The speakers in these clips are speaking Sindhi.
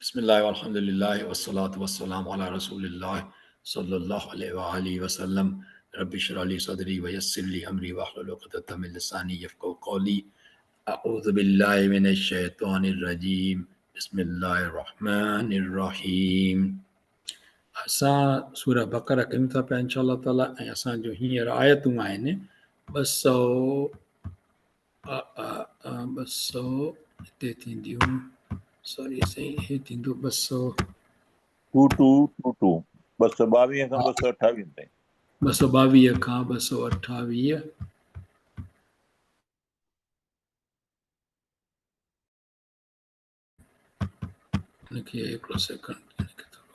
بسم الله والحمد لله والصلاة والسلام على رسول الله صلى الله عليه وآله وسلم رب اشرح لي صدري ويسر لي امري واحلل عقدة من لساني يفقهوا قولي اعوذ بالله من الشيطان الرجيم بسم الله الرحمن الرحيم اسان سوره بقره ڪيون ٿا پيا انشاء الله تعالي ۽ اسان جو هينئر آيتون آهن 200 200 هتي ٿينديون سوري سائين هي ٿيندو 200 ٽو ٽو ٽو ٽو 222 کان 228 تائين. 222 کان 228. هن کي هڪڙو سيڪنڊ هن کي ٿورو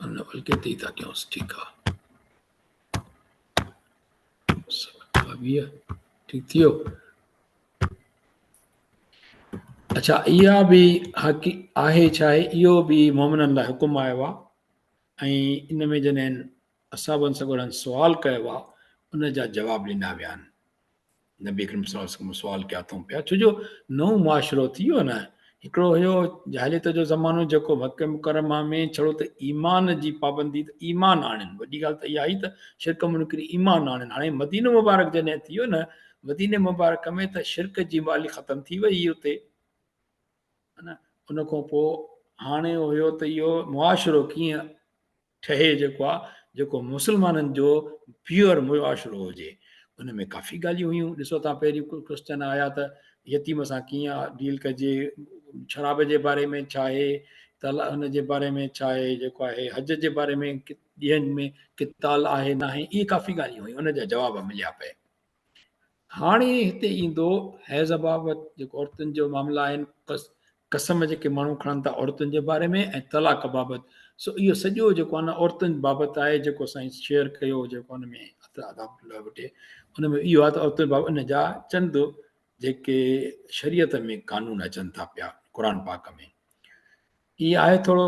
ان بلڪه تي ٿا ڪيونس ٺيڪ آ 28 ٺيڪ ٿي ويو اچھا اها به حقي آهي ڇا آهي اهو به مومنن لاء حڪم آيو آهي ۽ ان ۾ جڏهن اصحابن سڳورن سوال ڪيو آ ان جا جواب ڏنا ويا آهن. نبي اڪرم صلي الله عليه وسلم سوال ڪيا اٿئون پيا ڇو جو نئون معاشرو ٿي ويو نه هڪڙو هيو جاهليت جو زمانو جيڪو مڪه مڪرمه ۾ ڇڙو ته ايمان جي پابندي ته ايمان آڻين وڏي ڳالهه ته اها هئي ته شرڪ منڪري ايمان آڻين هاڻي مدينو مبارڪ جڏهن ٿي ويو نه مديني مبارڪ ۾ ته شرڪ جي مالي ختم ٿي وئي اتي ان کان پوء هاڻي هيو ته اهو معاشرو ڪيئن ٺهي جيڪو آ جيڪو مسلمانن جو پيور معاشرو هجي ان ۾ ڪافي ڳالهيون هيون ڏسو تان پهرين ڪرسچن آيا ته يتيم سان ڪيئن ڊيل ڪجي شراب جي باري ۾ ڇا آهي ته ان جي باري ۾ ڇا آهي جيڪو آهي حج جي باري ۾ ڏينهن ۾ قتال آهي ناهي اهي ڪافي ڳالهيون هيون ان جا جواب مليا پئي هاڻي هتي ايندو حيض بابت جيڪو عورتن جو معاملا آهن قسم جيڪي ماڻهو کڻن ٿا عورتن جي باري ۾ ۽ طلاق بابت سو اهو سڄو جيڪو آهي نه عورتن بابت آهي جيڪو سائين شيئر ڪيو جيڪو ان ۾ وٽي ان ۾ اهو آهي ته عورتن بابت ان جا چند جيڪي شريعت ۾ قانون اچن ٿا پيا قرآن پاڪ ۾ هي آهي ٿورو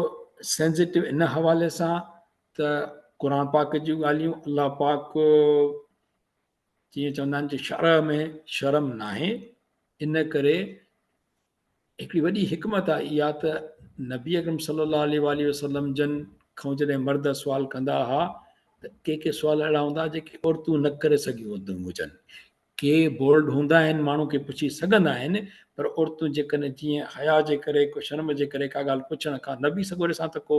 سينسيٽو ان حوالي سان ته قرآن پاڪ جون ڳالهيون الله پاڪ جيئن چوندا آهن چې شرع ۾ شرم ناهي ان ڪري هڪڙي وڏي حڪمت آهي اها ته نبي اڪرم صلي الله عليه واله وسلم جن کان جڏهن مرد سوال ڪندا هئا ته ڪي ڪي سوال اهڙا هوندا جيڪي عورتون نه ڪري سگهيون هونديون هجن ڪي بولڊ هوندا آهن ماڻهو کي پڇي سگهندا آهن پر عورتون جيڪڏهن جيئن حيا جي ڪري ڪو شرم جي ڪري ڪا ڳالهه پڇڻ کان نبي سڳوري سان ته ڪو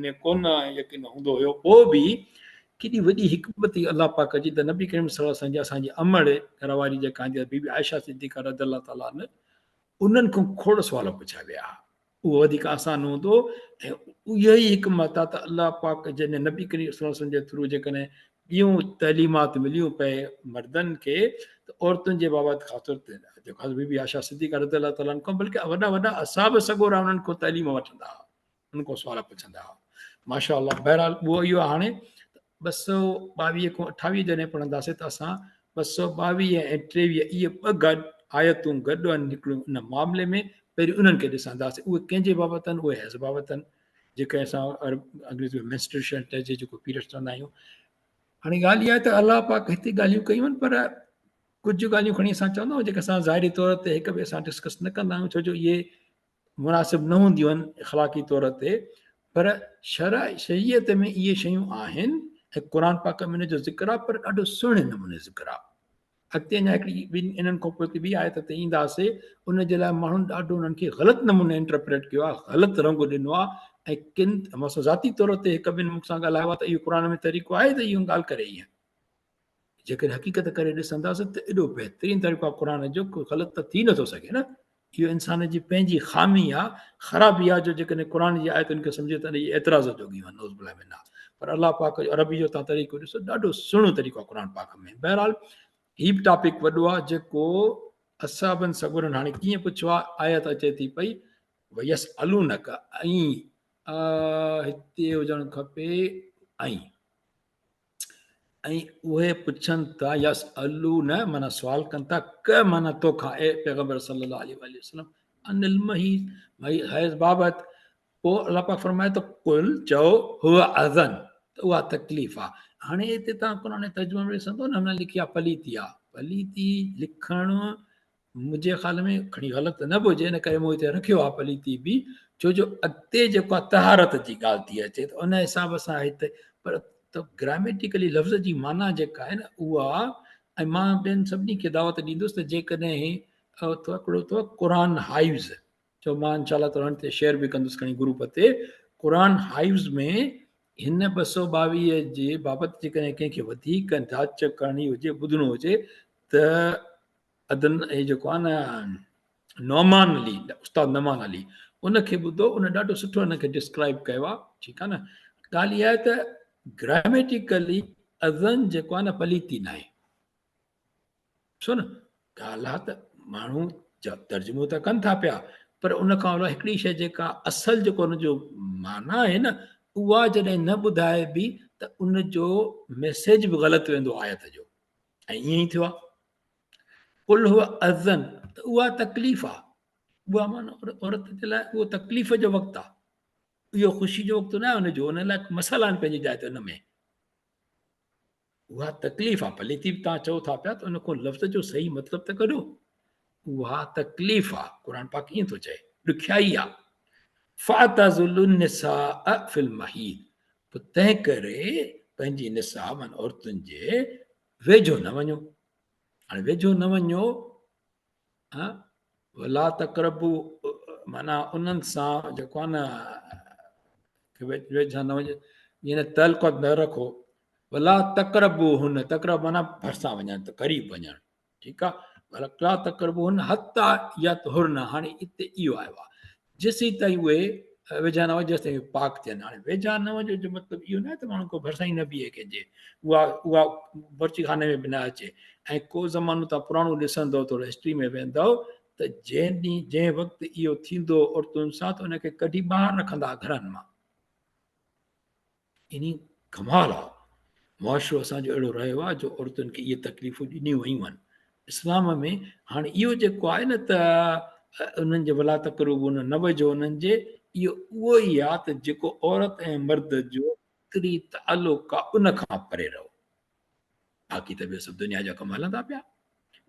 ۾ ڪونه يقين هوندو هيو پوء به ڪيڏي وڏي حڪمت هئي الله پاڪ جي ته نبي ڪريم صلي الله عليه وسلم جي اسان جي امڙ گهر واري جيڪا آهن بي بي عائشه صديقه رضي الله تعالٰي عنه انهن کان کوڙ سوال پڇيا ويا اهو وڌيڪ آسان هوندو ۽ اها ئي حڪمت آهي ته الله پاڪ جڏهن نبي ڪريم صلي الله عليه وسلم جي ٿرو جيڪڏهن ٻيون تعليمات مليون پئي مردن کي ته عورتن جي بابت خاص طور تي جيڪو بي بي عائشه صديقه رضي الله تعالٰي عنه کان بلڪه وڏا وڏا اصحاب سڳورا انهن کان تعليم وٺندا هئا ان کان سوال پڇندا هئا ماشاء الله بهرحال اهو اهو هاڻي 222 کان 28 جڏهن پڙهنداسين ته اسان 222 ۽ 23 اهي ٻه گڏ آيتون گڏ آهن هڪڙيون ان معاملي ۾ پهريون انهن کي ڏسنداسين اهي ڪنهن جي بابت آهن اهي حيض بابت آهن جيڪي اسان انگريزي ۾ مينسٽريشن چئجي جيڪو پيريڊ چوندا آهيون هاڻي ڳالهه اها آهي ته الله پاڪ هتي ڳالهيون ڪيون آهن پر ڪجهه ڳالهيون کڻي اسان چوندا آهيون جيڪي اسان ظاهري طور تي هڪ ٻئي سان ڊسڪس نه ڪندا آهيون ڇو جو اهي مناسب نه هونديون آهن اخلاقي طور تي پر شرع شريعت ۾ اهي شيون آهن ۽ قرآن پاڪ ۾ ان جو ذڪر آهي پر ڏاڍو سهڻي نموني ذڪر آهي اڳتي اڃا هڪڙي ٻن انهن کان پوء هڪ ٻي آيت تي اينداسي ان جي لاء ماڻهن ڏاڍو انهن کي غلط نموني انٽرپريٽ ڪيو آهي غلط رنگ ڏنو آهي ۽ ڪن مثلا ذاتي طور تي هڪ ٻن مون سان ڳالهايو آهي ته اهو قرآن ۾ طريقو آهي ته اهو ڳالهه ڪري ائين جيڪڏهن حقيقت ڪري ڏسنداسين ته ايڏو بهترين طريقو آهي قرآن جو ڪو غلط ته ٿي نٿو سگهي نه اهو انسان جي پنهنجي خامي آهي خرابي آهي جو جيڪڏهن قرآن جي آيتن کي سمجهي ته ان جي اعتراض جوڳي آهي نعوذ بالله منها پر الله پاڪ جو عربي جو تان طريقو ڏسو ڏاڍو سهڻو طريقو آهي قرآن پاڪ ۾ بهرحال هي به ٽاپڪ وڏو آهي جيڪو اصحابن سڳورن هاڻي ڪيئن پڇيو آهي آيت اچي ٿي پئي ويسالونڪ ۽ هتي هجڻ کپي ۽ ۽ اهي پڇن ٿا يسألون معنيٰ سوال ڪن ٿا ڪ معنيٰ توکان اي پيغمبر صلي الله عليه وآله وسلم عن المحيض حيض بابت پوء الله پاڪ فرمائي ٿو قل چئو هو اذن ته اها تڪليف آهي هاڻي هتي تان قرآن ترجمه ۾ ڏسندو نه هن لکي آهي پليتي آهي. پليتي لکڻ منهنجي خيال ۾ کڻي غلط نه به هجي ان ڪري مون هتي رکيو آهي پليتي به ڇو جو اڳتي جيڪو آهي طهارت جي ڳالهه ٿي اچي ته ان حساب سان هتي پر ته گراميٽيڪلي لفظ جي معنيٰ جيڪا آهي نه اها ۽ مان ٻين سڀني کي دعوت ڏيندس ته جيڪڏهن هڪڙو اٿو قرآن هائوز چو مان انشاء الله تعالٰي تي شيئر به ڪندس کڻي گروپ تي قرآن هائوز ۾ هن 222 جي بابت جيڪڏهن ڪنهن کي وڌيڪ جاچ ڪرڻي هجي ٻڌڻو هجي ته عدن هي جيڪو آهي نه نعمان علي استاد نعمان علي ان کي ٻڌو ان ڏاڍو سٺو ان کي ڊسڪرائب ڪيو آهي ٺيڪ آهي نه ڳالهه اها آهي ته گراميٽيڪلي اذن جيڪو آهي نه پليتي ناهي ڏسو نه ڳالهه آهي ته ماڻهو ترجمو ته ڪن ٿا پيا پر ان کان علاوه هڪڙي شيء جيڪا اصل جيڪو ان جو معنيٰ آهي نه اها جڏهن نه ٻڌائبي ته ان جو ميسيج به غلط ويندو آيت جو ۽ ائين ئي ٿيو آهي قل هو اذن ته اها تڪليف آهي اها معنيٰ عورت جي لاء اهو تڪليف جو وقت آهي اهو خوشي جو وقت نه آهي ان جو ان لاء مسئلا آهن پنهنجي جاء تي ان ۾ اها تڪليف آهي پليتي به توهان چئو ٿا پيا ته ان کان لفظ جو صحيح مطلب ته ڪڍو اها تڪليف آهي قرآن پاڪ ائين ٿو چئي ڏکيائي آهي فاعتزلوا النساء في المحيض پوء تنهن ڪري پنهنجي نساء معنيٰ عورتن جي ويجهو نه وڃو هاڻي ويجهو نه وڃو ها ولا تقربو معنيٰ انهن سان جيڪو آهي نه ويجها نه وڃو يعني تعلق نه رکو ولا تقربو هن تقرب معنيٰ ڀرسان وڃڻ ته قريب وڃڻ ٺيڪ آ ولا تقربوهن حتي يطهرن هاڻي اتي اهو آيو آ جيسين تائين اهي ويجها نه وڃو جيستائين اهي پاڪ ٿين هاڻي ويجها نه وڃو جو مطلب اهو نه آهي ته ماڻهو ڪو ڀرسان ئي نه بيهي ڪنهن جي اها اها بورچي خاني ۾ به نه اچي ۽ ڪو زمانو تان پراڻو ڏسندو ٿورو هسٽري ۾ ويندو ته جنهن ڏينهن جنهن وقت اهو ٿيندو عورتن سان ته ان کي ڪڍي ٻاهر رکندا گهرن مان يعني ڪمال آ معاشرو اسان جو اهڙو رهيو آ جو عورتن کي اهي تڪليفون ڏنيون ويون آهن اسلام ۾ هاڻي اهو جيڪو آهي نه ته انهن جي ولا تقربون نه وجهو انهن جي اهو اهو ئي آ ته جيڪو عورت ۽ مرد جو فطري تعلق آ ان کان پري رهو باقي ته ٻيو سڀ دنيا جا ڪم هلندا پيا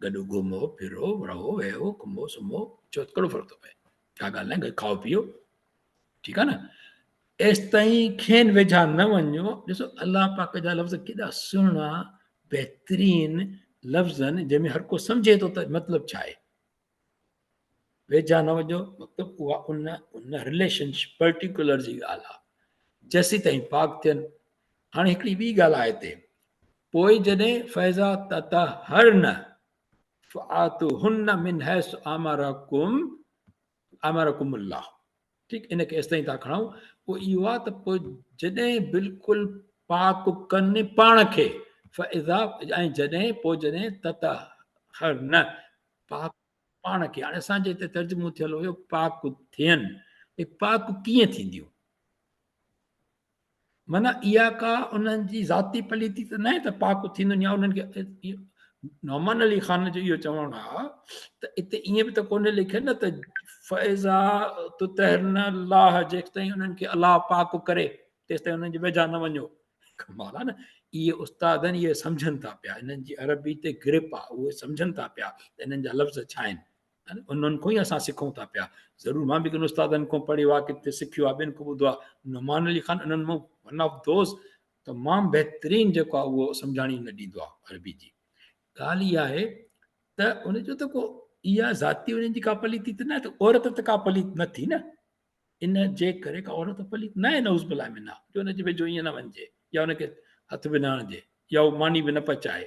گڏ گهمو ڦرو رهو ويهو کمو سمهو ڇو ڪهڙو فرق ٿو پئي ڪا ڳالهه نه گڏ کائو پيو ٺيڪ آ نه ايستائين کين ويجها نه وڃو ڏسو الله پاڪ جا لفظ ڪيڏا سهڻا بهترين لفظ آهن جنهن ۾ هر ڪو سمجهي ٿو ته مطلب ڇا آهي ويجها نه وڃو مطلب اها ان ان رليشنشپ پرٽيڪولر جي ڳالهه آهي جيسين تائين پاڪ ٿين هاڻي هڪڙي ٻي ڳالهه آهي هتي پوء جڏهن فيضا تطهرن فآتوهن من حيث امرکم امرکم الله ٺيڪ ان کي ايستائين ٿا کڻون پوء اهو آهي ته پوء جڏهن بلڪل پاڪ ڪن پاڻ کي فاذا ۽ جڏهن پوء جڏهن تطهرن پاڪ پاڻ کي هاڻي اسان جي هتي ترجمو ٿيل هيو پاڪ ٿين پاڪ ڪيئن ٿينديون معنيٰ اها ڪا انهن جي ذاتي پليتي ته ناهي ته پاڪ ٿيندن يا انهن کي نعمان علي خان جو اهو چوڻ آهي ته اتي ائين به ته ڪونه لکيل نه ته فاذا تطهرن الله جيستائين انهن کي الله پاڪ ڪري تيستائين انهن جي ويجها نه وڃو ڪمال آهي نه اهي استادن اهي سمجهن ٿا پيا انهن جي عربي تي گرپ آهي اهي سمجهن ٿا پيا ته انهن جا لفظ ڇا آهن انهن کان ئي اسان سکون ٿا پيا ضرور مان به ڪن استادن کان پڙهيو آهي ڪٿي سکيو آهي ٻين کان ٻڌو آهي نعمان علي خان انهن مان ون آف those تمام بهترين جيڪو آهي اهو سمجهاڻي نه ڏيندو آهي عربي جي ڳالهه اها آهي ته ان جو ته ڪو اها ذاتي انهن جي ڪا پليتي ته نه ته عورت ته ڪا پليت نه ٿي نه ان جي ڪري ڪا عورت پليت نه آهي نعوذ بالله منها جو ان جي ويجهو ائين نه وڃجي يا ان کي هٿ به نه هڻجي يا هو ماني به نه پچائي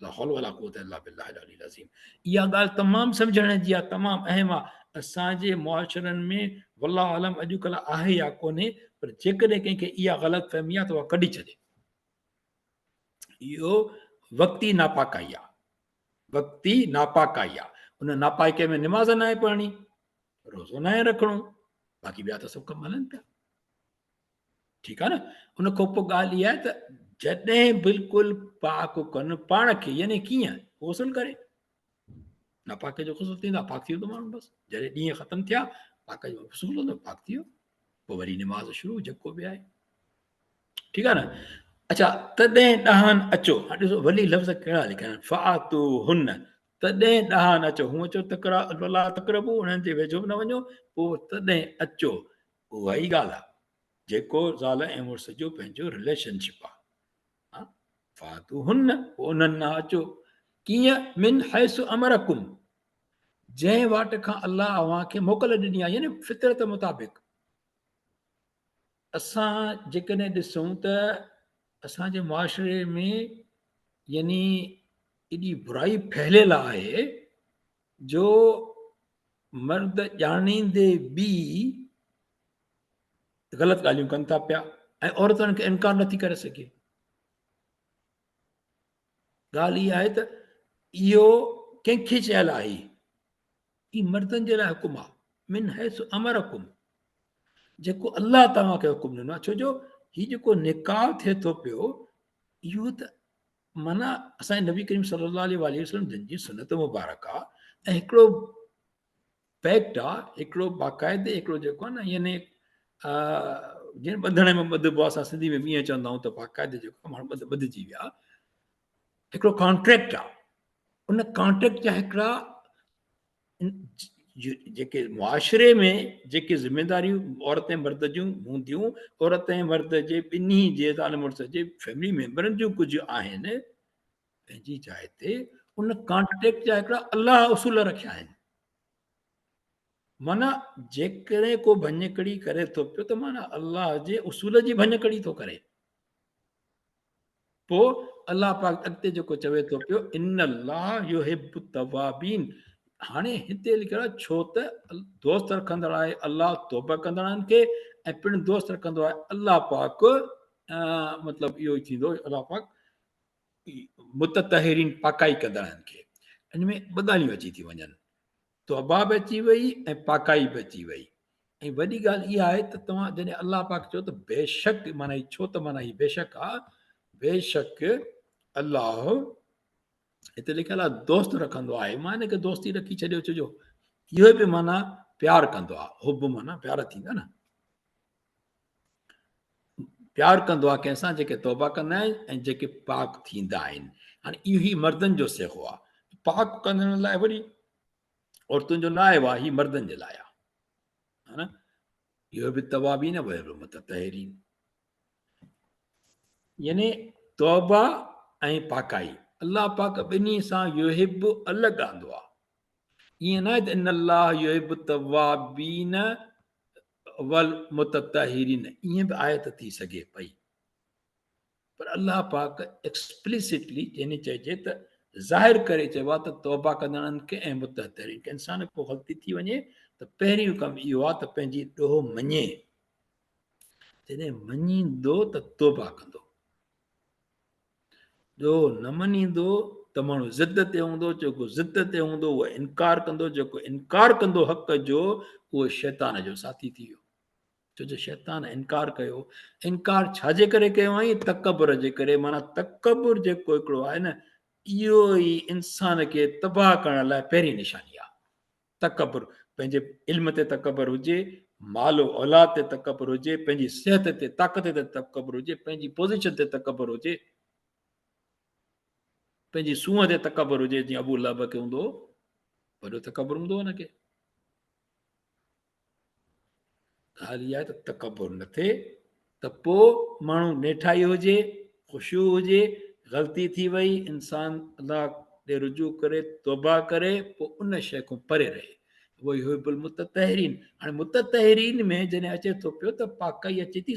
لا حول ولا قوت الا بالله العلي العظيم اها ڳالهه تمام سمجهڻ جي آهي تمام اهم آهي اسان جي معاشرن ۾ والله عالم اڄڪلهه آهي يا ڪونهي پر جيڪڏهن ڪنهن کي اها غلط فهمي آهي ته اها ڪڍي ڇڏي اهو وقتي ناپاڪائي آهي وقتي ناپاڪائي آهي ان ناپاڪي ۾ نماز ناهي پڙهڻي روزو ناهي رکڻو باقي ٻيا ته سڀ ڪم هلن پيا ٺيڪ آ نه ان کان پوء ڳالهه اها آهي ته جڏهن بلڪل پاڪ ڪن پاڻ کي يعني ڪيئن غسل ڪري ناپاڪ جو غسل ٿيندو پاڪ ٿي ويندو ماڻهو بس جڏهن ڏينهن ختم ٿيا پاڪ جو غسل ٿيندو پاڪ ٿي ويو پوء وري نماز شروع جيڪو به آهي ٺيڪ آ نه. اڇا تڏهن ڏانهن اچو. هاڻي ڏسو ولي لفظ ڪهڙا لکيا آهن، فاتوهن تڏهن ڏانهن اچو، هونء چئو تقرا ولا تقربو انهن جي ويجهو به نه وڃو، پوء تڏهن اچو. اها ئي ڳالهه آهي جيڪو زال ۽ مڙس جو پنهنجو رليشن شپ آهي. فاتوهن پوء انهن ڏانهن اچو، ڪيئن؟ من حيث امرڪم جنهن واٽ کان الله اوهان کي موڪل ڏني آهي، يعني فطرت مطابق. اسان جيڪڏهن ڏسون ته اسان جي معاشري ۾ يعني ايڏي برائي ڦهليل آهي جو مرد ڄاڻيندي به غلط ڳالهيون ڪن ٿا پيا ۽ عورت انهن کي انڪار نٿي ڪري سگهي. ڳالهه اها آهي ته اهو ڪنهن کي چيل آهي؟ هي مردن جي لاء حڪم آهي، من حيث امرڪم، جيڪو الله توهان کي حڪم ڏنو آهي، ڇو جو هي جيڪو نڪاح ٿئي ٿو پيو اهو ته معنيٰ اسان جي نبي ڪريم صلي الله عليه واٰله وسلم جن جي سنت مبارڪ آهي ۽ هڪڙو پيڪٽ آهي، هڪڙو باقاعدي هڪڙو جيڪو آهي نه يعني جيئن ٻنڌڻ ۾ ٻڌبو آهي، اسان سنڌي ۾ به ائين چوندا آهيون ته باقاعدي جيڪو ماڻهو ٻڌ ٻڌجي ويا، هڪڙو ڪانٽريڪٽ آهي، ان ڪانٽريڪٽ جا هڪڙا جيڪي معاشري ۾ جيڪي ذميداريون عورت ۽ مرد جون هونديون، عورت ۽ مرد جي ٻنهي جي زال مڙس جي فيملي ميمبرن جون ڪجهه آهن پنهنجي جاء تي، ان ڪانٽريڪٽ جا هڪڙا الله اصول رکيا آهن. معنيٰ جيڪڏهن ڪو ڀڃڪڙي ڪري ٿو پيو ته معنيٰ الله جي اصول جي ڀڃڪڙي ٿو ڪري. پوء الله پاڪ اڳتي جيڪو چوي ٿو پيو ان الله يحب التوابين، هاڻي هتي لکيل آهي ڇو ته دوست رکندڙ آهي الله توبه ڪندڙن کي ۽ پڻ دوست رکندو آهي الله پاڪ، مطلب اهو ئي ٿيندو الله پاڪ متطهرين پاڪائي ڪندڙن کي. ان ۾ ٻه ڳالهيون اچي ٿي وڃن، توبه به اچي وئي ۽ پاڪائي به اچي وئي. ۽ وڏي ڳالهه اها آهي ته توهان جڏهن الله پاڪ چيو ته بيشڪ معنيٰ هي ڇو ته معنيٰ هي بيشڪ آ، بيشڪ الله هتي لکيل آهي دوست رکندو آهي، مان هن کي دوستي رکي ڇڏيو ڇو جو اهو به معنيٰ پيار ڪندو آهي، حب معنيٰ پيار ٿيندا نه، پيار ڪندو آهي ڪنهن سان جيڪي توبه ڪندا آهن ۽ جيڪي پاڪ ٿيندا آهن. هاڻي اهو هي مردن جو صيغو آهي، پاڪ ڪندڙن لاء وري عورتن جو نه آيو آهي، هي مردن جي لاء آهي. ها نه، اهو به توابين و به متطهرين، يعني توبه ۽ پاڪائي الله پاڪ ٻنهي سان يحب الڳ آندو آهي. ائين نه آهي ته ان الله يحب التوابين والمتطهرين، ائين به آيت ٿي سگهي پئي، پر الله پاڪ ايڪسپليسٽلي يعني چئجي ته ظاهر ڪري چيو آهي ته توبه ڪندڙن کي ۽ متطهرين کي. انسان کي ڪو غلطي ٿي وڃي ته پهريون ڪم اهو آهي ته پنهنجي ڏوهه مڃي، جڏهن مڃيندو ته توبه ڪندو، ڏوهه نه مڃيندو ته ماڻهو ضد تي هوندو، جيڪو ضد تي هوندو اهو انڪار ڪندو، جيڪو انڪار ڪندو حق جو اهو شيطان جو ساٿي ٿي ويو. ڇو جو شيطان انڪار ڪيو. انڪار ڇا جي ڪري ڪيو هئائين؟ تڪبر جي ڪري. معنيٰ تڪبر جيڪو هڪڙو آهي نه، اهو ئي انسان کي تباهه ڪرڻ لاء پهرين نشاني آهي. تڪبر، پنهنجي علم تي تڪبر هجي، مال و اولاد تي تڪبر هجي، پنهنجي صحت تي، طاقت تي تڪبر هجي، پنهنجي پوزيشن تي تڪبر هجي، پنهنجي سونهن تي تڪبر هجي، جيئن ابو لهب کي هوندو هو، وڏو تڪبر هوندو هو هن کي. ڳالهه اها آهي ته تڪبر نه ٿئي ته پوء ماڻهو نيٺائي هجي، خشوع هجي، غلطي ٿي وئي، انسان الله ڏي رجوع ڪري، توبه ڪري، پوء ان شيء کان پري رهي. ويحب المتطهرين، هاڻي متطهرين ۾ جڏهن اچي ٿو پيو ته پاڪائي اچي ٿي،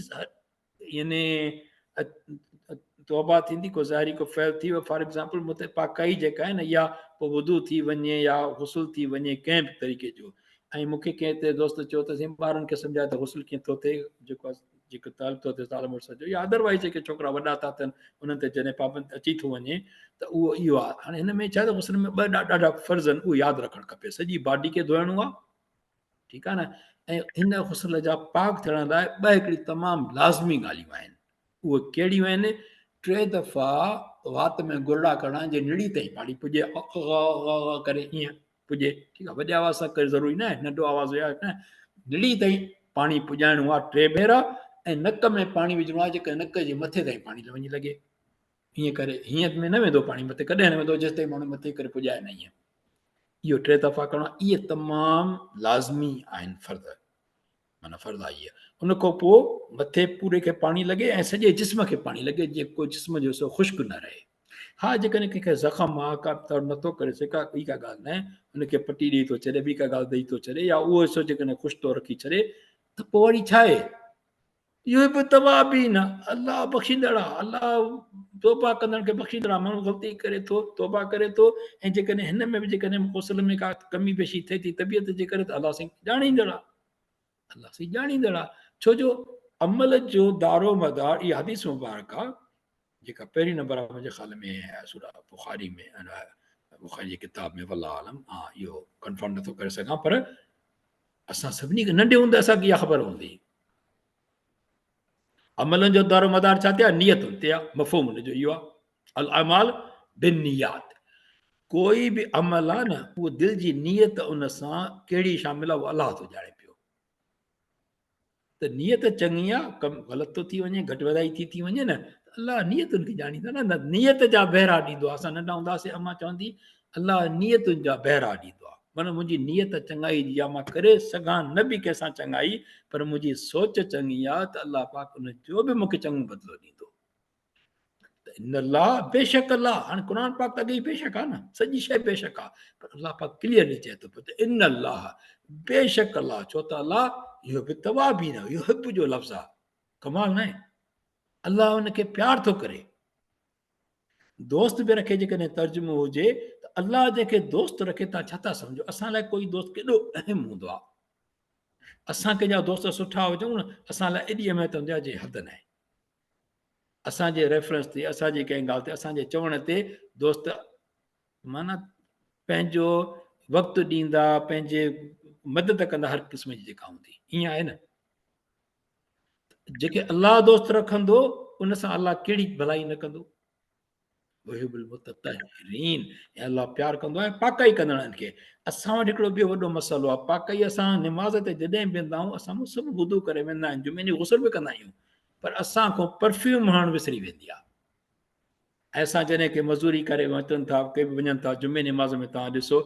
يعني توبه ٿيندي، ڪو ظاهري ڪو فعل ٿي ويو، فار ايگزامپل مت پاڪائي جيڪا آهي نه اها پوء وضو ٿي وڃي يا غسل ٿي وڃي ڪنهن به طريقي جو. ۽ مون کي ڪنهن هتي دوست چيو ته سائين ٻارن کي سمجهايو ته غسل ڪيئن ٿو ٿئي، جيڪو جيڪو طالب ٿو ٿئي زال مڙس جو يا ادروائز جيڪي ڇوڪرا وڏا ٿا ٿين انهن تي جڏهن پابند اچي ٿو وڃي ته اهو اهو آهي. هاڻي هن ۾ ڇا ته غسل ۾ ٻه ڏاڍا فرض آهن، اهو ياد رکڻ کپي. سڄي باڊي کي ڌوئڻو آهي، ٺيڪ آهي نه، ۽ هن غسل جا پاڪ ٿيڻ لاء ٻه هڪڙي تمام لازمي ڳالهيون آهن. اهي ڪهڙيون آهن؟ ٽي دفعا وات ۾ گرڙا ڪرڻا آهن، جي نڙي تائين پاڻي پڄي، غ غ غ ڪري ائين پڄي، ٺيڪ آهي، وڏي آواز سان ڪري ضروري نه آهي، ننڍو آواز هجي نه، نڙي تائين پاڻي پڄائڻو آهي ٽي ڀيرا. ۽ نڪ ۾ پاڻي وجهڻو آهي جيڪڏهن نڪ جي مٿي تائين پاڻي وڃي لڳي. ائين ڪري هيئن ۾ نه ويندو پاڻي مٿي ڪڏهن نه ويندو جيستائين ماڻهو مٿي ڪري پڄائي نه ائين. اهو ٽي دفعا ڪرڻو آهي. اهي تمام لازمي آهن فرض معنيٰ فرض آهي اهي. ان کان پوء مٿي پوري کي پاڻي لڳي ۽ سڄي جسم کي پاڻي لڳي جيئن ڪو جسم جو حصو خشڪ نه رهي. ها جيڪڏهن ڪنهن کي زخم آ ڪا تر نٿو ڪري سگهي ڪا ٻي ڪا ڳالهه ناهي ان کي پٽي ڏئي ٿو ڇڏي ٻي ڪا ڳالهه ڏئي ٿو ڇڏي يا اهو حصو جيڪڏهن خشڪ ٿو رکي ڇڏي ته پوء وري ڇا آهي؟ اهو به توابين آ، الله بخشيندڙ آ، الله توبه ڪندڙ کي بخشيندڙ آ، ماڻهو غلطي ڪري ٿو توبه ڪري ٿو ۽ جيڪڏهن هن ۾ به جيڪڏهن غسل ۾ ڪا ڪمي بيشي ٿئي ٿي طبيعت جي ڪري ته الله سائين ڄاڻيندڙ آ، الله سائين ڄاڻيندڙ آ، ڇو جو عمل جو دارو مدار اها حديث مبارڪ آ جيڪا پهرين نمبر آ منهنجي خيال ۾ سورة بخاري ۾ بخاري جي ڪتاب ۾ والله اعلم آ اهو ڪنفرم نٿو ڪري سگهان پر اسان سڀني کي ننڍي هوندي اسان کي اها خبر هوندي عملن جو دارو مدار ڇا تي آهي نيتن تي آهي مفهوم ان جو اهو آهي الاعمال بالنيات ڪوئي به عمل آهي نه اهو دل جي نيت ان سان ڪهڙي شامل آهي اهو الله ٿو ڄاڻي پيو ته نيت چڱي آ ڪم غلط ٿو ٿي وڃي گهٽ وڌائي ٿي ٿي وڃي نه الله نيتن کي ڄاڻيندو نه نه نيت جا بهرا ڏيندو آ اسان ننڍا هونداسي اما چوندي الله نيتن جا بهرا ڏيندو آ معنی منهنجي نيت چڱائي جي آ مان ڪري سگهان نه به ڪنهن سان چڱائي پر منهنجي سوچ چڱي آ ته الله پاڪ ان جو به مونکي چڱو بدلو ڏيندو ته ان الله بيشڪ الله هاڻي قرآن پاڪ ته اڳي ئي بيشڪ آ نه سڄي شيء بيشڪ آ پر الله پاڪ ڪليئرلي چئي ٿو پيو ته ان الله بيشڪ الله ڇو ته الله اهو به توابين اهو حب جو لفظ آ ڪمال نه الله ان کي پيار ٿو ڪري دوست به رکي جيڪڏهن ترجمو هجي ته الله جنهن کي دوست رکي تان ڇا ٿا سمجهو اسان لاء ڪوئي دوست ڪيڏو اهم هوندو آ اسان ڪنهن جا دوست سٺا هجون نه اسان لاء ايڏي اهميت هوندي آ جي حد ناهي اسان جي ريفرنس تي اسان جي ڪنهن ڳالهه تي اسان جي چوڻ تي دوست معنيٰ پنهنجو وقت ڏيندا پنهنجي مدد ڪندا هر قسم جي جيڪا هوندي ائين آهي نه جيڪي الله دوست رکندو ان سان الله ڪهڙي ڀلائي نه ڪندو ويحب المتطهرين ۽ الله پيار ڪندو آهي پاڪائي ڪندڙن کي. اسان وٽ هڪڙو ٻيو وڏو مسئلو آهي پاڪائي اسان نماز تي جڏهن به ويندا آهيون اسان مون سڀ وضو ڪري ويندا آهن جمعي ڏينهن غسل به ڪندا آهيون پر اسان کان پرفيوم هڻڻ وسري ويندي آهي ۽ اسان جڏهن ڪي مزوري ڪري اچن ٿا ڪي به وڃن ٿا جمعي نماز ۾ توهان ڏسو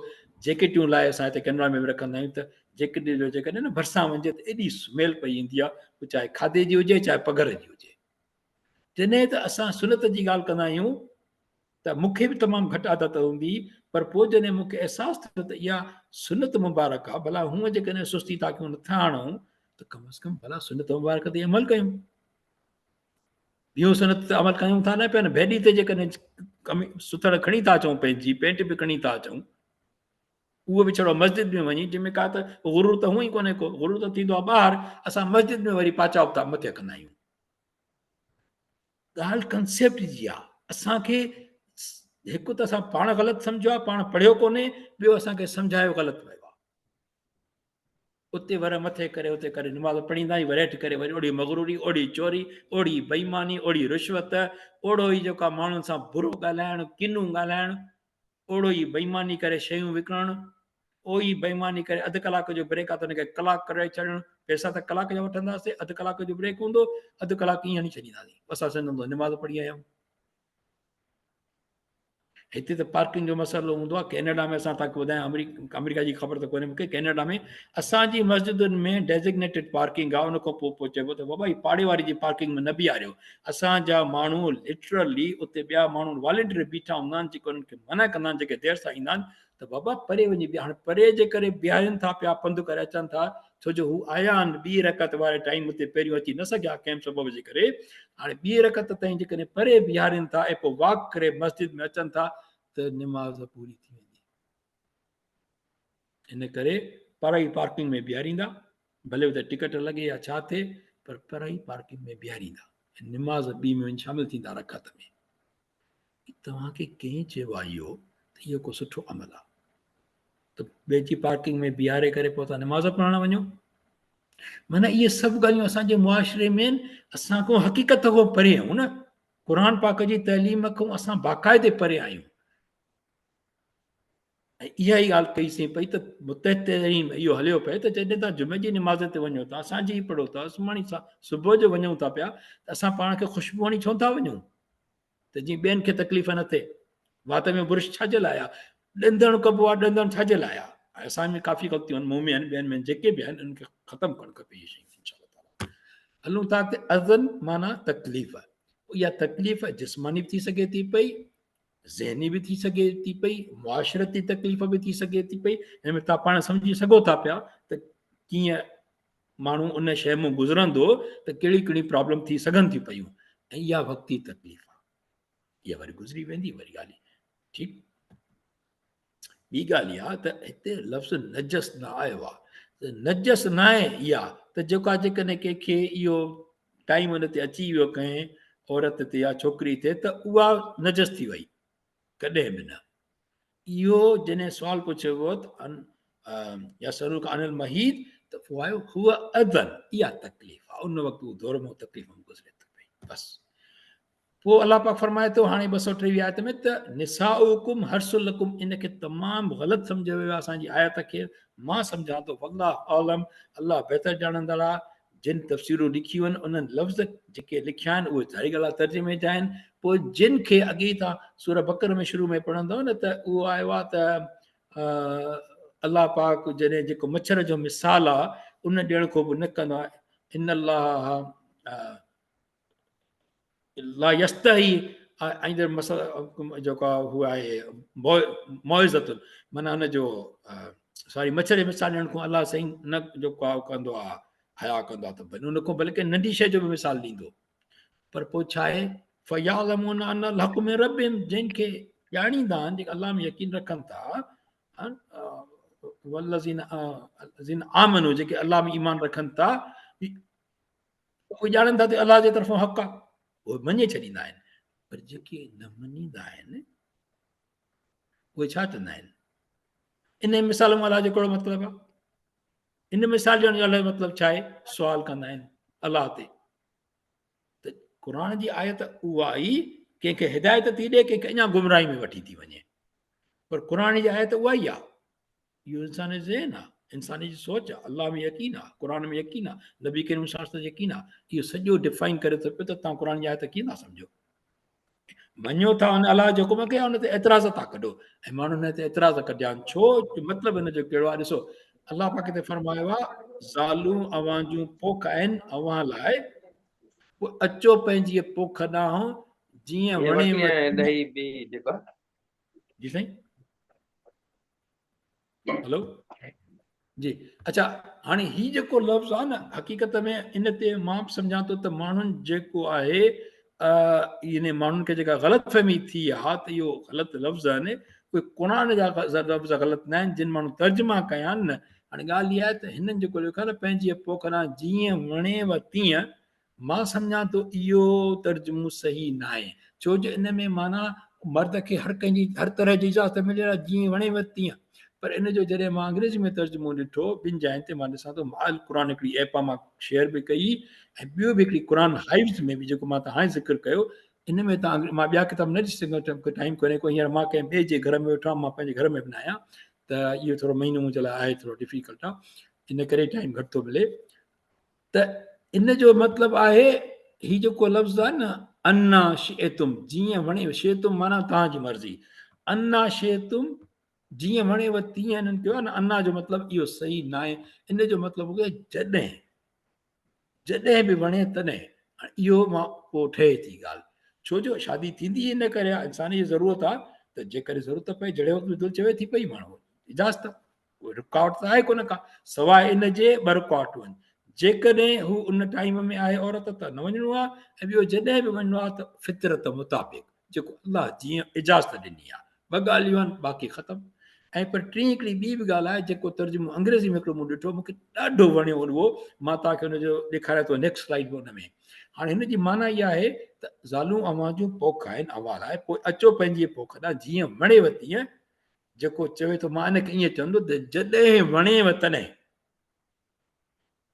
جيڪيٽيون لاهي اسان هتي ڪينرا ۾ به رکندا آهيون ته جيڪيٽ جو جيڪڏهن نه ڀرسان وڃجي ته ايڏي سميل پئي ايندي آهي پوء چاهي کاڌي جي هجي چاهي پگهر جي هجي جڏهن ته اسان سنت جي ڳالهه ڪندا آهيون ته مون کي به تمام گهٽ عادت هوندي پر پوء جڏهن مون کي احساس ٿيو ته اها سنت مبارڪ آهي ڀلا هونء جيڪڏهن سستي ٿا ڪيون نٿا آڻون ته ڪم از ڪم ڀلا سنت مبارڪ تي عمل ڪيون ٻيون سنت تي عمل ڪيون ٿا نه پيا نه ڀيڏي تي جيڪڏهن سٿڻ کڻي ٿا اچون پنهنجي پينٽ به کڻي ٿا اچون اهو به ڇڙو مسجد ۾ وڃي جنهن ۾ ڪا ته غرور ته هونء ئي ڪونهي ڪو غرور ته ٿيندو آهي ٻاهر اسان مسجد ۾ وري پاچا ابتا مٿي ڪندا آهيون ڳالهه ڪنسيپٽ جي آ اسان کي هڪ ته اسان پاڻ غلط سمجهيو آ پاڻ پڙهيو ڪونهي ٻيو اسان کي سمجهايو غلط ويو آ اتي ور مٿي ڪري اتي ڪري نماز پڙهيندا آهيون ور هيٺ ڪري وري اوڙي مغروري اوڙي چوري اوڙي بيماني اوڙي رشوت اوڙو ئي جيڪا ماڻهن سان برو ڳالهائڻ ڪنون ڳالهائڻ اوڙو ئي بيماني ڪري شيون وڪڻڻ اهو ئي بيماني ڪري اڌ ڪلاڪ جو بريڪ آ ته ان کي ڪلاڪ ڪرائي ڇڏڻ، پئسا ته ڪلاڪ جا وٺنداسين، اڌ ڪلاڪ جو بريڪ هوندو، اڌ ڪلاڪ ائين هڻي ڇڏينداسين، اسان سمجهندو نماز پڙهي آيا آهيون. هتي ته پارڪنگ جو مسئلو هوندو آهي ڪينيڊا ۾ اسان تاکي ٻڌايان آمريڪا جي خبر ته ڪونهي مونکي ڪينيڊا ۾ اسان جي مسجدن ۾ ڊيزگنيٽيڊ پارڪنگ آهي ان کان پوء پوء چئبو ته بابا هي پاڙي واري جي پارڪنگ ۾ نه بيهاريو اسان جا ماڻهو لٽرلي اتي ٻيا ماڻهو والنٽيئر بيٺا هوندا آهن جيڪي انهن کي منع ڪندا آهن جيڪي دير سان ايندا آهن ته بابا پري وڃي بيهه هاڻي پري جي ڪري بيهارين ٿا پيا پنڌ ڪري اچن ٿا ڇو جو هو آيا آهن ٻي رڪعت واري ٽائيم تي پهريون اچي نه سگهيا ڪنهن سبب جي ڪري هاڻي ٻي رڪعت تائين جيڪڏهن پري بيهارين ٿا ۽ پوء واڪ ڪري مسجد ۾ اچن ٿا ته نماز پوري ٿي ويندي ان ڪري پرائي پارڪنگ ۾ بيهاريندا ڀلي اتي ٽڪٽ لڳي يا ڇا ٿئي پر پرائي پارڪنگ ۾ بيهاريندا ۽ نماز ٻي ۾ وڃي شامل ٿيندا رڪعت ۾ توهان کي ڪنهن چيو آهي اهو ته اهو ڪو سٺو عمل آهي ته ٻئي جي پارڪنگ ۾ بيهاري ڪري پوء توهان نماز پڙهڻ وڃو معنی اهي سڀ ڳالهيون اسان جي معاشري ۾ اسان کان حقيقت کان پري آهيون نه قرآن پاڪ جي تعليم کان اسان باقاعدي پري آهيون. ۽ اها ئي ڳالهه ڪئي سين پئي ته متحترين اهو هليو پئي ته جڏهن توهان جمعي جي نماز تي وڃو ٿا سانجهي ئي پڙهو ٿا عثماني سان صبح جو وڃون ٿا پيا ته اسان پاڻ کي خوشبو هڻي ڇو ٿا وڃون ته جيئن ٻين کي تڪليف نه ٿئي. وات ۾ برش ڇا جي لاء آ؟ ڏندڻ ڪبو آ ڏندڻ ڇا جي لاء آ؟ ۽ اسان ۾ ڪافي غلطيون آهن مون ۾ آهن ٻين ۾ جيڪي به آهن انهن کي ختم ڪرڻ کپي اهي شيون انشاء الله تعالي. هلون ٿا اڳتي اذن معنيٰ تڪليف اها تڪليف جسماني به ٿي سگهي ٿي پئي ذهني به ٿي سگهي ٿي پئي معاشرتي تڪليف به ٿي سگهي ٿي پئي هن ۾ تان پاڻ سمجهي سگهو ٿا پيا ته ڪيئن ماڻهو ان شيء مون گذرندو ته ڪهڙي ڪهڙي پرابلم ٿي سگهن ٿيون پيون ۽ اها وقتي تڪليف آهي اها وري گذري ويندي وري ڳالهه ٺيڪ ٻي ڳالهه اها ته هتي لفظ نجس نه آيو آهي ته نجس نه آهي اها ته جيڪا جيڪڏهن ڪنهن کي اهو ٽائيم ان تي اچي ويو ڪنهن عورت تي يا ڇوڪري تي ته اها نجس ٿي وئي ڪڏهن به نه اهو جڏهن سوال پڇيو ويو ته يسألوک عن المحيض ته پوء آيو هو اذن اها تڪليف آهي ان وقت اهو دور ۾ تڪليف ۾ گذري ٿو پئي بس پوء الله پاڪ فرمائي ٿو هاڻي 223 آيت ۾ ته نساؤکم حرث لکم ان کي تمام غلط سمجهيو ويو آهي اسان جي آيت کي مان سمجهان ٿو والله اعلم الله بهتر ڄاڻندڙ آهي جن تفسيرون لکيون آهن انهن لفظ جيڪي لکيا آهن اهي ظاهري ڳالهه آهي ترجمي جا آهن پوء جن کي اڳي ئي توهان سوره بقره ۾ شروع ۾ پڙهندؤ نه ته اهو آيو آهي ته الله پاڪ جڏهن جيڪو مڇر جو مثال آهي ان ڏيڻ کان به نه ڪندو آهي ان الله لا يستحي ايندڙ مسئلو جيڪو هو آهي موعظت معنيٰ ان جو ساري مڇر جي مثال ڏيڻ کان الله سائين نه جيڪو آهي ڪندو آهي حيا ڪندو آهي ته ڀلي ان کان بلڪه ننڍي شيء جو به مثال ڏيندو پر پوء ڇا آهي فيعلمون ان الحق من ربهم جن کي ڄاڻيندا آهن جيڪي الله ۾ يقين رکن ٿا والذين الذين آمنوا جيڪي الله ۾ ايمان رکن ٿا اهي ڄاڻن ٿا ته الله جي طرفان حق آهي اهي مڃي ڇڏيندا آهن پر جيڪي نه مڃيندا آهن اهي ڇا چوندا آهن ان مثال مان الله جو ڪهڙو مطلب آهي ان مثال ڏيڻ جو الله جو مطلب ڇا آهي سوال ڪندا آهن الله تي ته قرآن جي آيت اها ئي ڪنهن کي هدايت ٿي ڏي ڪنهن کي اڃا گمراهي ۾ وٺي ٿي وڃي پر قرآن جي آيت اها ئي آهي اهو انساني ذهن آ، انساني جي سوچ آ، الله ۾ يقين آ، قرآن ۾ يقين آ، نبي ڪريم صلي الله عليه وسلم تي يقين آ، اهو سڄو ڊفائن ڪري ٿو پيو ته توهان قرآن جي آيت ڪيئن ٿا سمجهو؟ مڃو ٿا ان الله جي حڪم کي ان تي اعتراض ٿا ڪڍو ۽ ماڻهن هن تي اعتراض ڪڍيا آهن ڇو جو مطلب هن جو ڪهڙو آ ڏسو الله پاڪ هتي فرمايو آ زالون اوهان جون پوک آهن اوهان لاء پوء اچو پنهنجي پوک ڏانهن جيئن وڻي جي سائين هلو جي اچھا هاڻي هي جيڪو لفظ آهي نه حقيقت ۾ ان تي مان به سمجھان ٿو ته ماڻهن جيڪو آهي يعني ماڻهن کي جيڪا غلط فهمي ٿي آهي ته اهو غلط لفظ آهن اهي قرآن جا لفظ غلط نه آهن جن ماڻهن ترجما ڪيا آهن نه هاڻي ڳالهه اها آهي ته هنن جيڪو لکيو آهي نه پنهنجي پوک ڏانهن جيئن وڻي و تيئن مان سمجهان ٿو اهو ترجمو صحيح ناهي ڇو جو ان ۾ معنيٰ مرد کي هر ڪنهن جي هر طرح جي اجازت مليل آهي جيئن وڻي وت تيئن پر ان جو جڏهن مان انگريزي ۾ ترجمو ڏٺو ٻن جاين تي مان ڏسان ٿو مال قرآن هڪڙي ايپ آهي مان شيئر به ڪئي ۽ ٻيو به هڪڙي قرآن هائوز ۾ به جيڪو مان ته هاڻي ذڪر ڪيو ان ۾ تان مان ٻيا ڪتاب نه ڏسي سگهيم ته ٽائيم ڪونهي ڪو هينئر مان ڪنهن ٻئي جي گهر ۾ ويٺو آهيان مان پنهنجي گهر ۾ به نه آهيان ته اهو ٿورو مهينو منهنجي لاء آهي ٿورو ڊفيڪلٽ آهي ان ڪري ٽائيم گهٽ ٿو ملي ته ان جو مطلب آهي هي جيڪو لفظ آهي نه انا شئتم جيئن وڻي شئتم معنيٰ توهان جي مرضي انا شئتم جيئن وڻي و تيئن هنن ڪيو آهي نه انا جو مطلب اهو صحيح ناهي ان جو مطلب هو جڏهن جڏهن به وڻي تڏهن اهو مان پوء ٺهي ٿي ڳالهه ڇو جو شادي ٿيندي ان ڪري آهي انسان جي ضرورت آهي ته جيڪڏهن ضرورت پئي جهڙي وقت به دل چوي ٿي پئي ماڻهو اجازت آهي رڪاوٽ ته آهي ڪونه ڪا سواء ان جي ٻه رڪاوٽون آهن جيڪڏهن هو ان ٽائيم ۾ آهي عورت ته نه وڃڻو آهي ۽ ٻيو جڏهن به وڃڻو آهي ته فطرت مطابق جيڪو الله جيئن اجازت ڏني آهي ٻه ڳالهيون آهن باقي ختم ۽ پر ٽين هڪڙي ٻي به ڳالهه آهي جيڪو ترجمو انگريزي ۾ هڪڙو مون ڏٺو مون کي ڏاڍو وڻيو اهو مان توهان کي ان جو ڏيکاريان ٿو نيڪسٽ سلائيڊ ۾ ان ۾ هاڻي هن جي معنيٰ اها آهي ته زالون اوهان جون پوک آهن اوهان لاء پوء اچو پنهنجي پوک ڏانهن جيئن وڻيو تيئن جيڪو چوي ٿو مان ان کي ائين چوندو ته جڏهن وڻيو تڏهن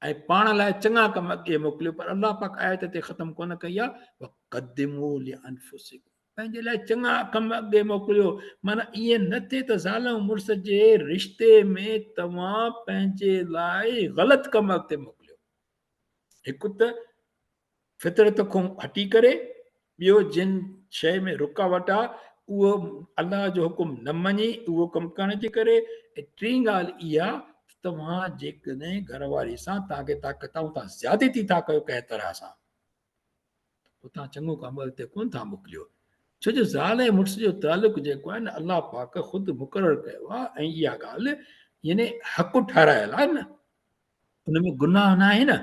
۽ پاڻ لاء چڱا ڪم اڳي موڪليو پر الله پاڪ آيت تي ختم ڪونه ڪئي آهي وقدموا لانفسکم. پنهنجي لاء چڱا ڪم اڳي موڪليو. معنيٰ ائين نه ٿئي ته زال ۽ مڙس جي رشتي ۾ توهان پنهنجي لاء غلط ڪم اڳتي موڪليو. هڪ ته فطرت کان هٽي ڪري، ٻيو جن شيء ۾ رڪاوٽ آ اهو الله جو حڪم نه مڃي اهو ڪم ڪرڻ جي ڪري، ۽ ٽين ڳالهه اها ته توهان جيڪڏهن گهر واري سان توهان کي طاقت آ توهان زيادتي ٿا ڪيو ڪنهن طرح سان ته توهان چڱو ڪم اڳتي ڪونه ٿا موڪليو. ڇو جو زال ۽ مڙس جو تعلق جيڪو آهي نه الله پاڪ خود مقرر ڪيو آهي ۽ اها ڳالهه يعني حق ٺهرايل آهي نه، ان ۾ گناهه ناهي نه،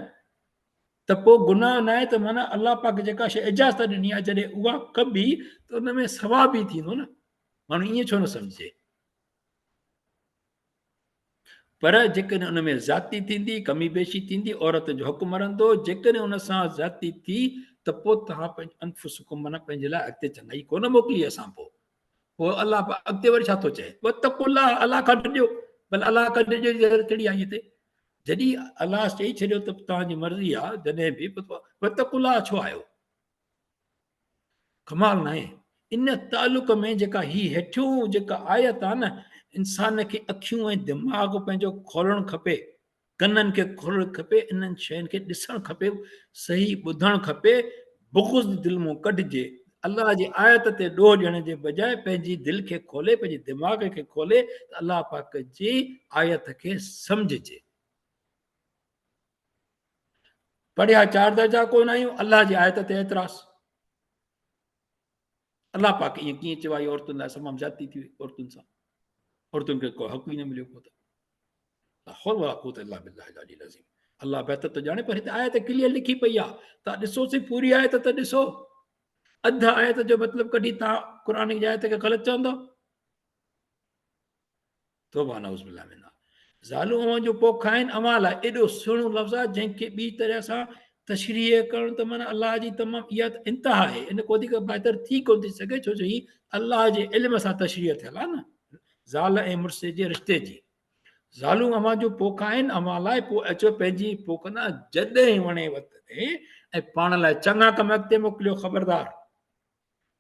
ته پوء گناهه ناهي ته معنيٰ الله پاڪ جيڪا شيء اجازت ڏني آهي جڏهن اها ڪبي ته ان ۾ ثواب ئي ٿيندو نه، ماڻهو ائين ڇو نه سمجهي. پر جيڪڏهن ان ۾ زيادتي ٿيندي، ڪمي بيشي ٿيندي، عورت جو حق مرندو، جيڪڏهن ان سان زيادتي ٿي ته پوء توهان پنهنجي انفسڪم معنيٰ پنهنجي لاء اڳتي چڱائي ڪونه موڪلي اسان پوء پوء الله پاڪ اڳتي وري ڇا ٿو چئي وتقوا الله الله کان ڊڄو ڀلا الله کان ڊڄو جي ضرورت ڪهڙي آئي هتي جڏهن الله چئي ڇڏيو ته توهان جي مرضي آ جڏهن به وتقوا الله ڇو آيو ڪمال ناهي ان تعلق ۾ جيڪا هي هيٺيون جيڪا آيت آ نه انسان کي اکيون ۽ دماغ پنهنجو کولڻ کپي ڪنن کي کولڻ کپي، انهن شين کي ڏسڻ کپي، صحيح ٻڌڻ کپي، بغض دل مون ڪڍجي، الله جي آيت تي ڏوهه ڏيڻ جي بجاء پنهنجي دل کي کولي، پنهنجي دماغ کي کولي ته الله پاڪ جي آيت کي سمجهجي. پڙهيا چار درجا ڪونه آهيون، الله جي آيت تي اعتراض. الله پاڪ ائين ڪيئن چيو آهي عورتن لاء تمام زيادتي ٿي وئي عورتن سان، عورتن کي ڪو حق ئي نه مليو ڪو ته. لا حول ولا قوت الا بالله العلي العظيم. الله بهتر ٿو ڄاڻي پر هتي آيت ڪليئر لکي پئي آ تان ڏسو سي پوري آيت ته ڏسو اڌ آيت جو مطلب ڪڍي تان قرآن جي آيت کي غلط چوندو توبه نعوذ بالله منها زالون اوهان جو پوک آهن اوهان لاء ايڏو سهڻو لفظ آهي جنهن کي ٻي طرح سان تشريح ڪرڻ ته معنی الله جي تمام اها ته انتها آهي ان کان وڌيڪ بهتر ٿي ڪونه ٿي سگهي ڇو جو هي الله جي علم سان تشريح ٿيل آهي نه زال ۽ مڙس جي رشتي جي زالون اوهان جون پوک آهن اوهان لاء، پوء اچو پنهنجي پوک ڏانهن جڏهن وڻيو تڏهن، ۽ پاڻ لاء چڱا ڪم اڳتي موڪليو. خبردار!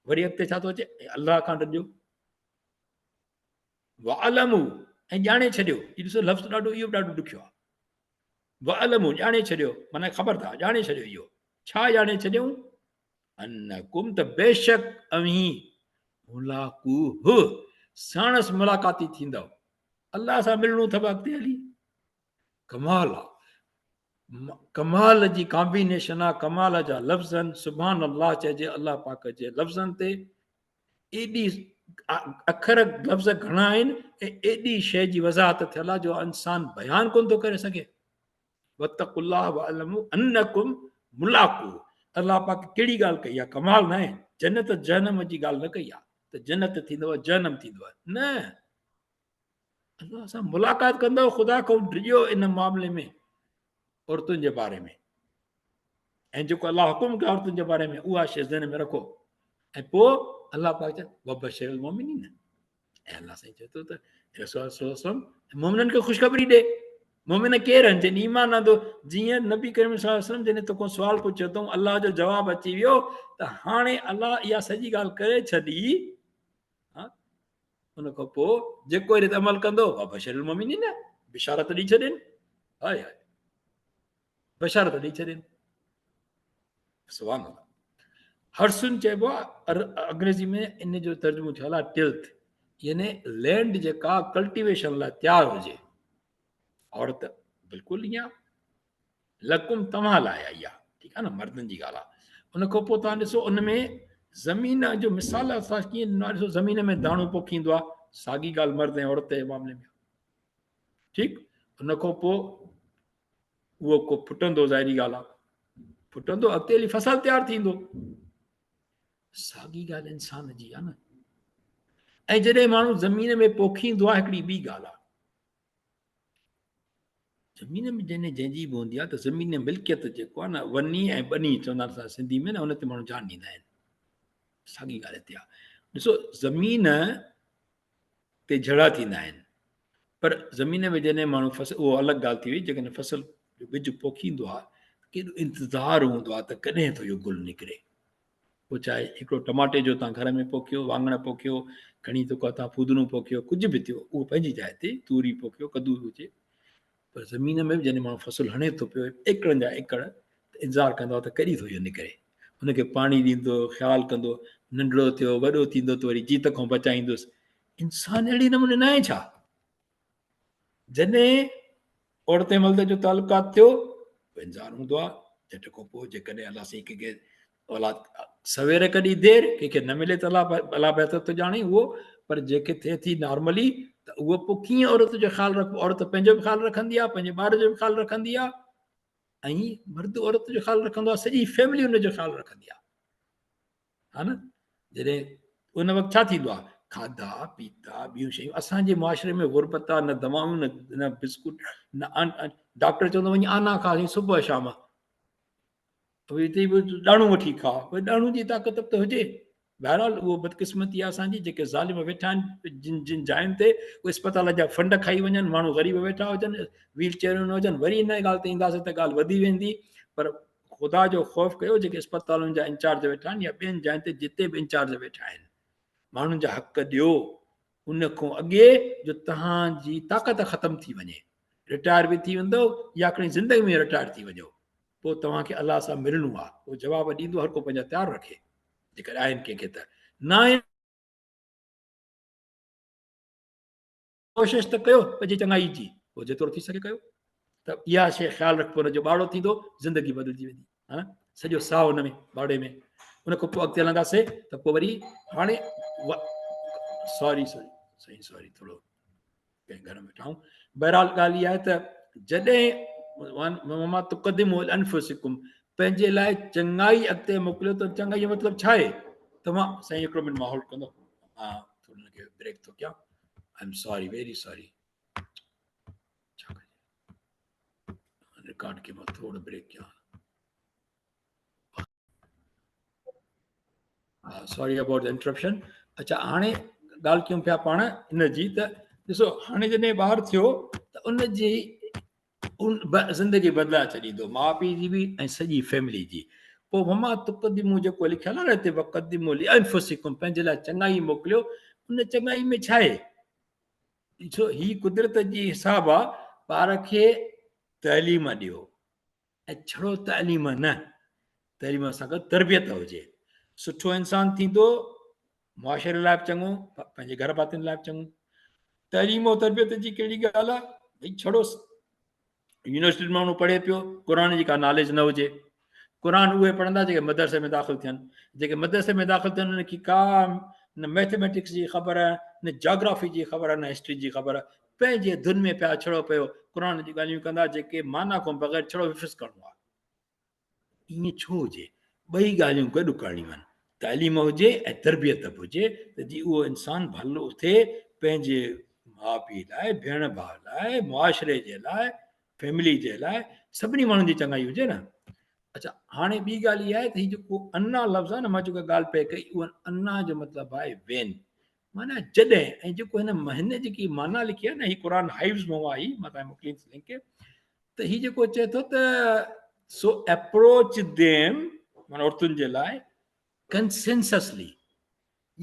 وري اڳتي ڇا ٿو اچي؟ ۽ الله کان ڊڄو. واعلموا ۽ ڄاڻي ڇڏيو. هي ڏسو لفظ ڏاڍو اهو به ڏاڍو ڏکيو آهي. واعلموا ڄاڻي ڇڏيو معنيٰ خبردار ڄاڻي ڇڏيو اهو. ڇا ڄاڻي ڇڏيئون؟ انڪم ته بيشڪ اوهين ملاقوه ساڻس ملاقاتي ٿيندؤ. الله سان ملڻو اٿو اڳتي هلي. ڪمال آ. ڪمال جي ڪامبينيشن آ، ڪمال جا لفظ آهن. سبحان الله چئجي الله پاڪ جي لفظن تي. ايڏي اکر لفظ گهڻا آهن ۽ ايڏي شيء جي وضاحت ٿيل آ جو انسان بيان ڪونه ٿو ڪري سگهي. واتقوا الله واعلموا انڪم ملاقوه الله پاڪ ڪهڙي ڳالهه ڪئي آهي ڪمال نه آهي جنت جهنم جي ڳالهه نه ڪئي آهي ته جنت ٿيندو جهنم ٿيندو نه الله سان ملاقات ڪندو خدا کان ڊڄو ان معاملي ۾ عورتن جي باري ۾ ۽ جيڪو الله حڪم ڪيو عورتن جي باري ۾ اها شيء ذهن ۾ رکو ۽ پوء الله پاڪ چئي وبشر المؤمنين ۽ الله سائين چئي ٿو ته رسول الله صلي الله عليه وسلم مؤمنن کي خوشخبري ڏي مؤمن ڪير آهن جن ايمان آندو جيئن نبي ڪريم صلي الله عليه وسلم جن تو سوال پڇيو اٿئون الله جو جواب اچي ويو ته هاڻي الله اها سڄي ڳالهه ڪري ڇڏي ها ان کان پوء جيڪو اهڙي عمل ڪندو بشر المؤمنين بشارت ڏئي ڇڏين هاي هاي بشارت ڏئي ڇڏين سبحان الله هرسن چئبو آهي انگريزي ۾ ان جو ترجمو ٿيل آهي ٽلٿ يعني لينڊ جيڪا ڪلٽيويشن لاء تيار هجي عورت بلڪل ائين لڪم توهان لاء آئي آهي ٺيڪ آهي نه مردن جي ڳالهه آهي ان کان پوء توهان ڏسو ان ۾ زمين جو مثال اسان ڪيئن ڏنو آهي ڏسو زمين ۾ داڻو پوکيندو آهي ساڳي ڳالهه مرد ۽ عورت جي معاملي ۾ ٺيڪ ان کان پوء اهو ڪو ڦٽندو ظاهري ڳالهه آهي ڦٽندو اڳتي هلي فصل تيار ٿيندو ساڳي ڳالهه انسان جي آهي نه ۽ جڏهن ماڻهو زمين ۾ پوکيندو آهي هڪڙي ٻي ڳالهه آهي زمين ۾ جنهن جنهن جي به هوندي آهي ته زمين ملڪيت جيڪو آهي نه وني ۽ ٻني چوندا آهن سنڌي ۾ نه ان تي ماڻهو جان ڏيندا آهن ساڳي ڳالهه هتي آهي ڏسو زمين تي جھڙا ٿيندا آهن پر زمين ۾ جڏهن ماڻهو فصل اهو الڳ ڳالهه ٿي وئي جيڪڏهن فصل جو ٻج پوکيندو آهي ته ڪيڏو انتظار هوندو آهي ته ڪڏهن ٿو اهو گل نڪري. پوء چاهي هڪڙو ٽماٽي جو تان گهر ۾ پوکيو، واڱڻ پوکيو، کڻي تو ڪو تان ڦودنو پوکيو، ڪجهه به ٿيو، اهو پنهنجي جاء تي توري پوکيو، ڪدو هجي، پر زمين ۾ به جڏهن ماڻهو فصل هڻي ٿو پيو ايڪڙن جا ايڪڙ ته انتظار ڪندو آهي ته ڪڏهن ٿو اهو نڪري. ان کي پاڻي ڏيندو، خيال ڪندو، ننڍڙو ٿيو، وڏو ٿيندو ته وري جيت کان بچائيندس. انسان اهڙي نموني ناهي ڇا؟ جڏهن عورت ۽ مرد جو تعلقات ٿيو انتظار هوندو آهي جهٽ کان پوء جيڪڏهن الله سائين ڪنهن کي اولاد سوير ڪڏهن دير ڪنهن کي نه ملي ته الله الله بهتر ٿو ڄاڻي اهو پر جيڪي ٿئي ٿي نارملي ته اهو پوء ڪيئن عورت جو خيال رکبو عورت پنهنجو به خيال رکندي آهي پنهنجي ٻار جو به خيال رکندي آهي ۽ مرد عورت جو خيال رکندو آهي سڄي فيملي ان جو خيال رکندي آهي ها نه جڏهن ان وقت ڇا ٿيندو آهي کاڌا پيتا ٻيون شيون اسان جي معاشري ۾ غربت آ نه دوائون نه نه بسڪوٽ نه ڊاڪٽر چوندو وڃي آنا کاء صبح شام هتي به ڏاڻو وٺي کاء پر ڏاڻو جي طاقت به ته هجي بهرحال اهو بدقسمتي آهي اسان جي جيڪي ظالم ويٺا آهن جن جن جاين تي اهي اسپتال جا فنڊ کائي وڃن ماڻهو غريب ويٺا هجن ويل چيئرون نه هجن وري ان ڳالهه تي اينداسين ته ڳالهه وڌي ويندي پر خدا جو خوف ڪيو جيڪي اسپتالن جا انچارج ويٺا آهن يا ٻين جاين تي جتي به انچارج ويٺا آهن ماڻهن جا حق ڏيو ان کان اڳي جو توهان جي طاقت ختم ٿي وڃي رٽائر به ٿي ويندو يا کڻي زندگي ۾ رٽائر ٿي وڃو پوء توهان کي الله سان ملڻو آهي پوء جواب ڏيندو هر ڪو پنهنجا تيار رکي جيڪڏهن آهن ڪنهن کي ته نه آهن ڪوشش ته ڪيو پنهنجي چڱائي جي پوء جيترو ٿي سگهي ڪيو ته اها شيء خيال رکبو نه جو ٻاڙو ٿيندو زندگي بدلجي ويندي ها سڄو ساهه ان ۾ ٻاڙي ۾ ان کان پوء اڳتي هلنداسي ته پوء وري هاڻي سوري سوري سائين سوري ٿورو ڪنهن گهر ۾ ويٺا آهيون بهرحال ڳالهه اها آهي ته جڏهن وما تقدموا لانفسکم پنهنجي لاء چڱائي اڳتي موڪليو ته چڱائي جو مطلب ڇا آهي توهان سائين هڪڙو منٽ ماحول ڪندو ها ٿورو هن کي بريڪ ٿو ڪيان I am sorry very sorry ڇا ڪجي رڪارڊ کي مان ٿورو بريڪ ڪيان سوري ابائوٽ the interruption اچھا هاڻي ڳالهه ڪيون پيا پاڻ ان جي ته ڏسو هاڻي جڏهن ٻار ٿيو ته ان جي ان زندگي بدلائي ڇڏيندو ماء پيء جي به ۽ سڄي فيملي جي پوء وما تقدمو جيڪو لکيل آهي نه هتي وقدمو لانفسکم پنهنجي لاء چڱائي موڪليو ان چڱائي ۾ ڇا آهي ڏسو هي قدرت جي حساب آ ٻار کي تعليم ڏيو ۽ ڇڙو تعليم نه تعليم سان گڏ تربيت هجي سٺو انسان ٿيندو معاشري لاء به چڱو پنهنجي گهر ڀاتين لاء به چڱو تعليم و تربيت جي ڪهڙي ڳالهه آهي ڀئي ڇڙو يونيورسٽي ماڻهو پڙهي پيو قرآن جي ڪا ناليج نه هجي قرآن اهي پڙهندا جيڪي مدرسي ۾ داخل ٿين جيڪي مدرسي ۾ داخل ٿين انهن کي ڪا نه ميٿميٽڪس جي خبر نه جاگرافي جي خبر نه هسٽري جي خبر پنهنجي ڌن ۾ پيا ڇڙو پيو قرآن جون ڳالهيون ڪندا جيڪي معنيٰ کان بغير ڇڙو حفظ ڪرڻو آهي ائين ڇو هجي؟ ٻئي ڳالهيون گڏ ڪرڻيون آهن. تعليم هجي ۽ تربيت به هجي ته جي اهو انسان ڀلو ٿئي پنهنجي ماء پيء لاء، ڀيڻ ڀاء لاء، معاشري جي لاء، فيملي جي لاء، سڀني ماڻهن جي چڱائي هجي نه. اڇا هاڻي ٻي ڳالهه اها آهي ته هي جيڪو انا لفظ آهي نه مان جيڪا ڳالهه پئي ڪئي اهو انا جو مطلب آهي وين معنيٰ جڏهن ۽ جيڪو هن هن جيڪي معنيٰ لکي آهي نه هي قرآن هائوز مان آهي مان توهان کي موڪليندس لنڪ ته هي جيڪو چئي ٿو ته سو اپروچ ديم معنيٰ عورتن جي لاء ڪنسنسسلي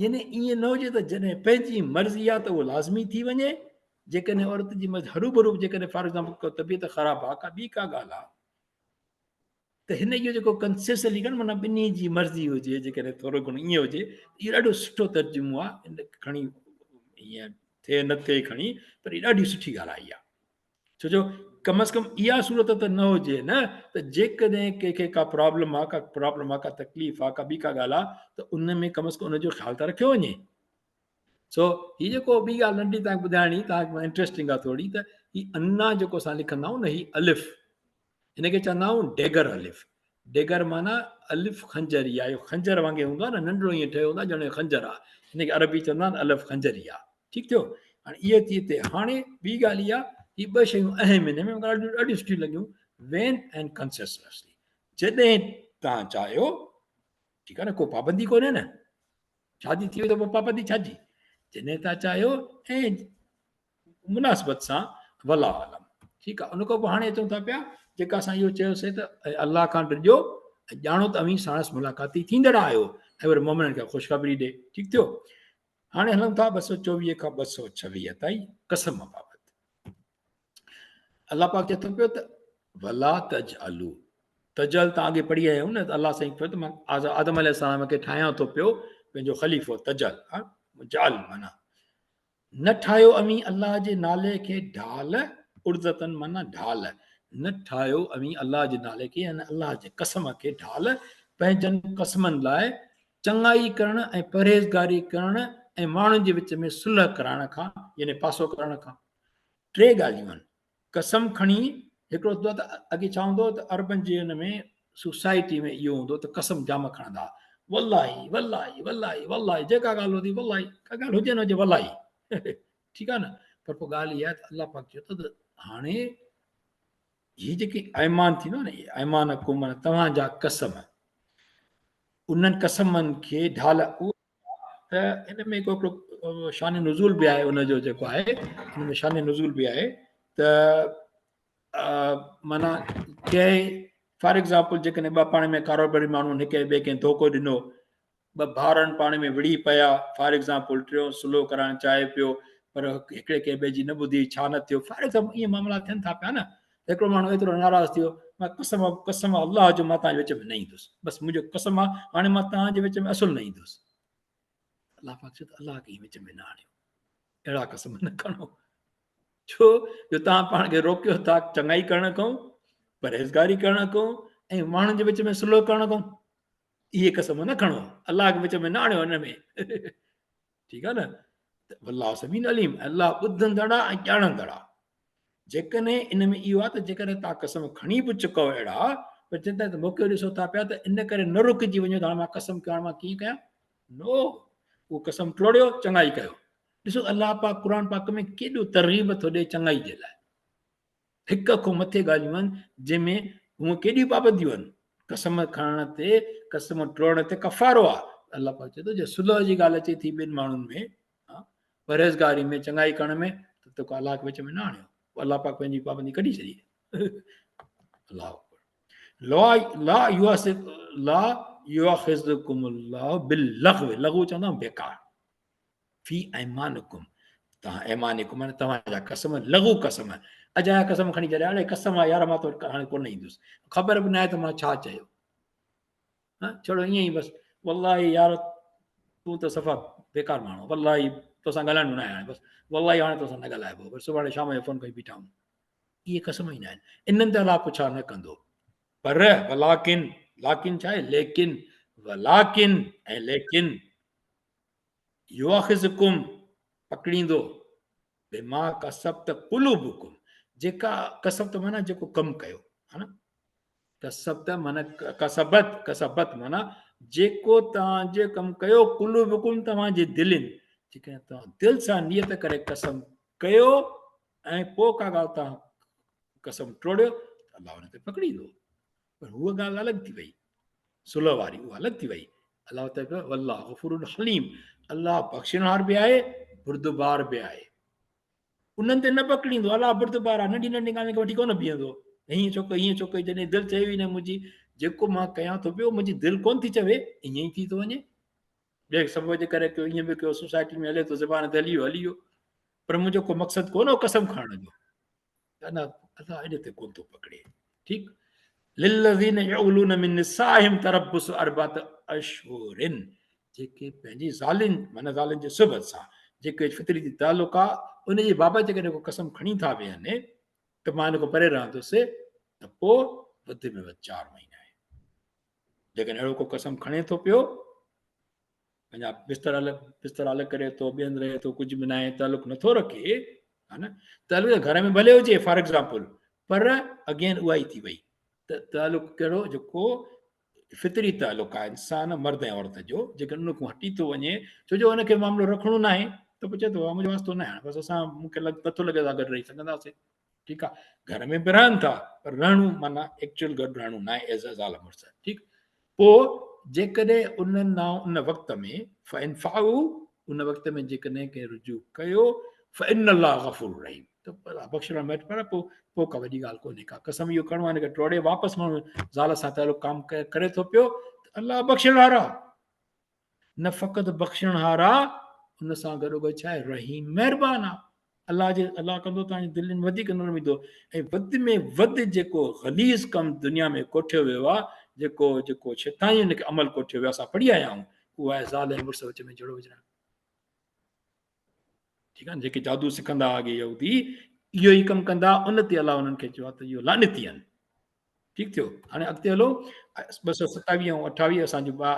يعني ائين نه هجي ته جڏهن پنهنجي مرضي آهي ته اهو لازمي ٿي وڃي جيڪڏهن عورت جي مرضي هروڀرو جيڪڏهن فار ايگزامپل ڪا طبيعت خراب آهي ڪا ٻي ڪا ڳالهه آهي ته هن اهو جيڪو ڪنسيسلي ڪن معنيٰ ٻنهي جي مرضي هجي جيڪڏهن ٿورو گهڻو ائين هجي اهو ڏاڍو سٺو ترجمو آهي ان کڻي ائين ٿئي نه ٿئي کڻي پر هي ڏاڍي سٺي ڳالهه آئي آهي ڇو جو ڪم از ڪم اها صورت ته نه هجي نه ته جيڪڏهن ڪنهن کي ڪا پرابلم آ ڪا پرابلم آ ڪا تڪليف آ ڪا ٻي ڪا ڳالهه آ ته ان ۾ ڪم از ڪم ان جو خيال ته رکيو وڃي سو هي جيڪو ٻي ڳالهه ننڍي تان ٻڌائڻي تان انٽريسٽنگ آ ٿوري ته هي انا جيڪو اسان لکندا آهيون نه هي الف هن کي چوندا آهيون ڊيگر الف. ڊيگر معنيٰ الف خنجري آهي. اهو خنجر وانگي هوندو آهي نه ننڍڙو ائين ٺهيو هوندو آهي ڄڻ خنجر آهي. هن کي عربي چوندا آهن الف خنجري آهي. ٺيڪ ٿيو؟ هاڻي اهي ٿي هتي. هاڻي ٻي ڳالهه اها هي ٻه شيون اهم آهن. هن ۾ ڏاڍيون ڏاڍيون سٺيون لڳيون وين اينڊ ڪنسيسلسلي جڏهن توهان چاهيو ٺيڪ آهي نه ڪو پابندي ڪونهي نه شادي ٿي وئي ته پوء پابندي ڇا جي جڏهن توهان چاهيو ۽ مناسبت سان والله اعلم ٺيڪ آ ان کان پوء هاڻي اچون ٿا پيا جيڪا اسان اهو چيوسي ته الله کان ڊڄو ۽ ڄاڻو ته اوهين ساڻس ملاقاتي ٿيندڙ آهيو ۽ وري مؤمنن کي خوشخبري ڏي. ٺيڪ ٿيو؟ هاڻي هلون ٿا 224 کان 226 تائين قسم بابت. الله پاڪ چئي ٿو پيو ته ولا تجعلوا، تجعل تان اڳي پڙهي آيا آهيون نه ته الله سائين چيو ته مان آدم عليه السلام کي ٺاهيان ٿو پيو پنهنجو خليفو. تجعل ها جعل معنی نه ٺاهيو اوهين الله جي نالي کي ڍال، عرضتن معنی ڍال، نه ٺاهيو اوهين الله جي نالي کي يعني الله جي قسم کي ڍال پنهنجن قسمن لاء چڱائي ڪرڻ ۽ پرهيزگاري ڪرڻ ۽ ماڻهن جي وچ ۾ صلح ڪرائڻ کان يعني پاسو ڪرڻ کان. ٽي ڳالهيون آهن قسم کڻي، هڪڙو ٿيندو آهي ته اڳي ڇا هوندو هو ته عربن جي ان ۾ سوسائٽي ۾ اهو هوندو ته قسم جام کڻندا هئا، والله والله والله والله جيڪا ڳالهه هوندي والله، ڪا ڳالهه هجي نه هجي والله، ٺيڪ آهي نه. پر پوء ڳالهه اها آهي ته الله پاڪ چيو ته هاڻي هي جيڪي ايمان ٿيندو نه، ايمان ڪم توهان جا قسم، انهن قسمن کي ڍال ته ان ۾ هڪڙو شان نزول به آهي، ان جو جيڪو آهي ان ۾ شان نزول به آهي ته معنيٰ ڪنهن فار ايگزامپل جيڪڏهن ٻه پاڻ ۾ ڪاروباري ماڻهو هڪ ٻئي ڪنهن ڌوڪو ڏنو، ٻه ڀائرن پاڻ ۾ وڙهي پيا، فار ايگزامپل ٽيون صلح ڪرائڻ چاهي پيو پر هڪڙي ڪنهن ٻئي جي نه ٻڌي، ڇا نه ٿيو، فار ايگزامپل ائين معاملا ٿين ٿا پيا نه، هڪڙو ماڻهو ايترو ناراض ٿيو، مان قسم قسم الله جو مان توهان جي وچ ۾ نه ايندس، بس منهنجو قسم آ هاڻي مان توهان جي وچ ۾ اصل نه ايندس. الله پاڪ چيو ته الله کي وچ ۾ نه آڻيو، اهڙا قسم نه کڻو، ڇو جو توهان پاڻ کي روڪيو ٿا چڱائي ڪرڻ کان، پرهيزگاري ڪرڻ کان ۽ ماڻهن جي وچ ۾ صلح ڪرڻ کان، اهي قسم نه کڻو، الله کي وچ ۾ نه آڻيو ان ۾، ٺيڪ آ نه. والله سميع عليم، الله ٻڌندڙ آ ۽ ڄاڻندڙ آ. جيڪڏهن ان ۾ اهو آ ته جيڪڏهن توهان قسم کڻي به چڪو اهڙا، پر چون ٿا ته موقعو ڏسو ٿا پيا ته ان ڪري نه رڪجي وڃو ته هاڻي مان قسم ڪيو هاڻي مان ڪيئن ڪيان، نو، اهو قسم ٽوڙيو چڱائي ڪيو. ڏسو الله پاڪ قرآن پاڪ ۾ ڪيڏو ترغيب ٿو ڏي چڱائي جي لاء. هڪ کان مٿي ڳالهيون آهن جنهن ۾ هونء ڪيڏيون پابنديون آهن. قسم کڻڻ تي، قسم ٽوڙڻ تي ڪفارو آهي. الله پاڪ چئي ٿو جي صلح جي ڳالهه اچي ٿي ٻن ماڻهن ۾، پرهيزگاري ۾ چڱائي ڪرڻ ۾ ته توکي الله کي وچ ۾ نه آڻيو. پوء الله پاڪ پنهنجي پابندي ڪڍي ڇڏي. الله اڪبر. لا لا يؤاخذ لا يؤاخذكم الله باللغو، لغو چوندا آهن بيڪار، في ايمانڪم، توهان ايمانڪم معنی توهان جا قسم، لغو قسم، اجايا قسم کڻي ڇڏيا، اڙي قسم آ يار مان تو وٽ هاڻي ڪونه ايندس، خبر به ناهي ته مان ڇا چيو، ها ڇڙو ائين ئي بس والله يار تون ته صفا بيڪار ماڻهو، والله توسان ڳالهائڻو ناهي هاڻي، بس والله هاڻي توسان نه ڳالهائبو، بس سڀاڻي شام جو فون ڪري بيٺا آهيون. اهي قسم ئي ناهن، انهن تي الله پڇا نه ڪندو. پر ولاڪن، لاڪن ڇا آهي؟ ليڪن، ولاڪن ۽ ليڪن، يؤاخذڪم پڪڙيندو، بما ڪسبت قلوبڪم، جيڪا ڪسبت معنی جيڪو ڪم ڪيو، ها نه، ڪسبت معنی ڪسبت، ڪسبت معنی جيڪو توهان جي ڪم ڪيو، قلوبڪم توهان جي دلين، جيڪڏهن توهان دل سان نيت ڪري قسم ڪيو ۽ پوء ڪا ڳالهه توهان قسم ٽوڙيو ته الله ان تي پڪڙيندو. پر هوء ڳالهه الڳ ٿي وئي، صلح واري اها الڳ ٿي وئي. الله تعالي چيو والله غفور حليم، الله بخشڻهار به آهي بردبار به آهي، انهن تي نه پڪڙيندو. الله بردبار آهي، ننڍي ننڍي ڳالهين کي وٺي ڪونه بيهندو، هيئن ڇو ڪيو هيئن ڇو ڪيو، جڏهن دل چئي ئي نه منهنجي، جيڪو مان ڪيان ٿو پيو منهنجي دل ڪونه ٿي چوي، ائين ئي ٿي ٿو وڃي، ٻئي سبب جي ڪري ڪيو ائين به ڪيو، سوسائٽي ۾ هلي ٿو زبان تي هلي ويو هلي ويو، پر منهنجو ڪو مقصد ڪونه هو قسم کڻڻ جو، نه الله ان تي ڪونه ٿو پڪڙي. ٺيڪ، للذين يعولون من نسائهم تربص اربعه اشهر، جيڪي پنهنجي زالن معنی زالن جي صحبت سان جيڪي فطري جي تعلق آ ان جي بابت جيڪڏهن ڪو قسم کڻي ٿا ويهن ته مان ان کان پري رهندس ته پوء وڌ ۾ وڌ 4 مهينا آهي. جيڪڏهن اهڙو ڪو قسم کڻي ٿو پيو، پنهنجا بستر الڳ بستر الڳ ڪري ٿو، ٻئي هنڌ رهي ٿو، ڪجهه به ناهي، تعلق نٿو رکي، ها نه، تعلق گهر ۾ ڀلي هجي فار ايگزامپل، پر اگين اها ئي ٿي وئي ته تعلق ڪهڙو جيڪو فطري تعلق آهي انسان مرد ۽ عورت جو، جيڪڏهن ان کان هٽي ٿو وڃي ڇو جو ان کي معاملو رکڻو ناهي ته پوء چئي ٿو منهنجو واسطو ناهي هاڻي بس اسان مون کي نٿو لڳي اسان گڏ رهي سگهنداسين. ٺيڪ آ، گهر ۾ به رهن ٿا پر رهڻو معنی ايڪچوئل گڏ رهڻو ناهي ايز ا زال مڙس. ٺيڪ، پوء جيڪڏهن انهن ڏانهن ان وقت ۾ فان فعلوا، ان وقت ۾ جيڪڏهن ڪنهن رجوع ڪيو، فان الله غفور رحيم، ته الله بخشڻ وارو مهربان آهي، پوء ڪا وڏي ڳالهه ڪونهي ڪا. قسم اهو کڻو آهي، ان کي ٽوڙي واپس ماڻهو زال سان تعلق قائم ڪري ٿو پيو ته الله بخشڻ وارو آهي. نه فقط بخشڻهار آ، ان سان گڏوگڏ ڇا آهي؟ رحيم، مهربان آ. الله جي الله ڪندو توهان جي دلين وڌيڪ نرم ايندو ۽ وڌ ۾ وڌ جيڪو غليظ ڪم دنيا ۾ ڪوٺيو ويو آ، جيڪو جيڪو شيطاني ان کي عمل ڪوٺيو ويو آ، اسان پڙهي آيا آهيون، اهو آهي زال ۽ مڙس وچ ۾ جهيڙو وجهڻ. ٺيڪ آ نه، جيڪي جادو سکندا اڳي يهودي اهو ئي ڪم ڪندا، ان تي الله انهن کي چيو آ ته اهو لعنتي آهن. ٺيڪ ٿيو، هاڻي اڳتي هلو 227 ۽ 28 اسان جون ٻه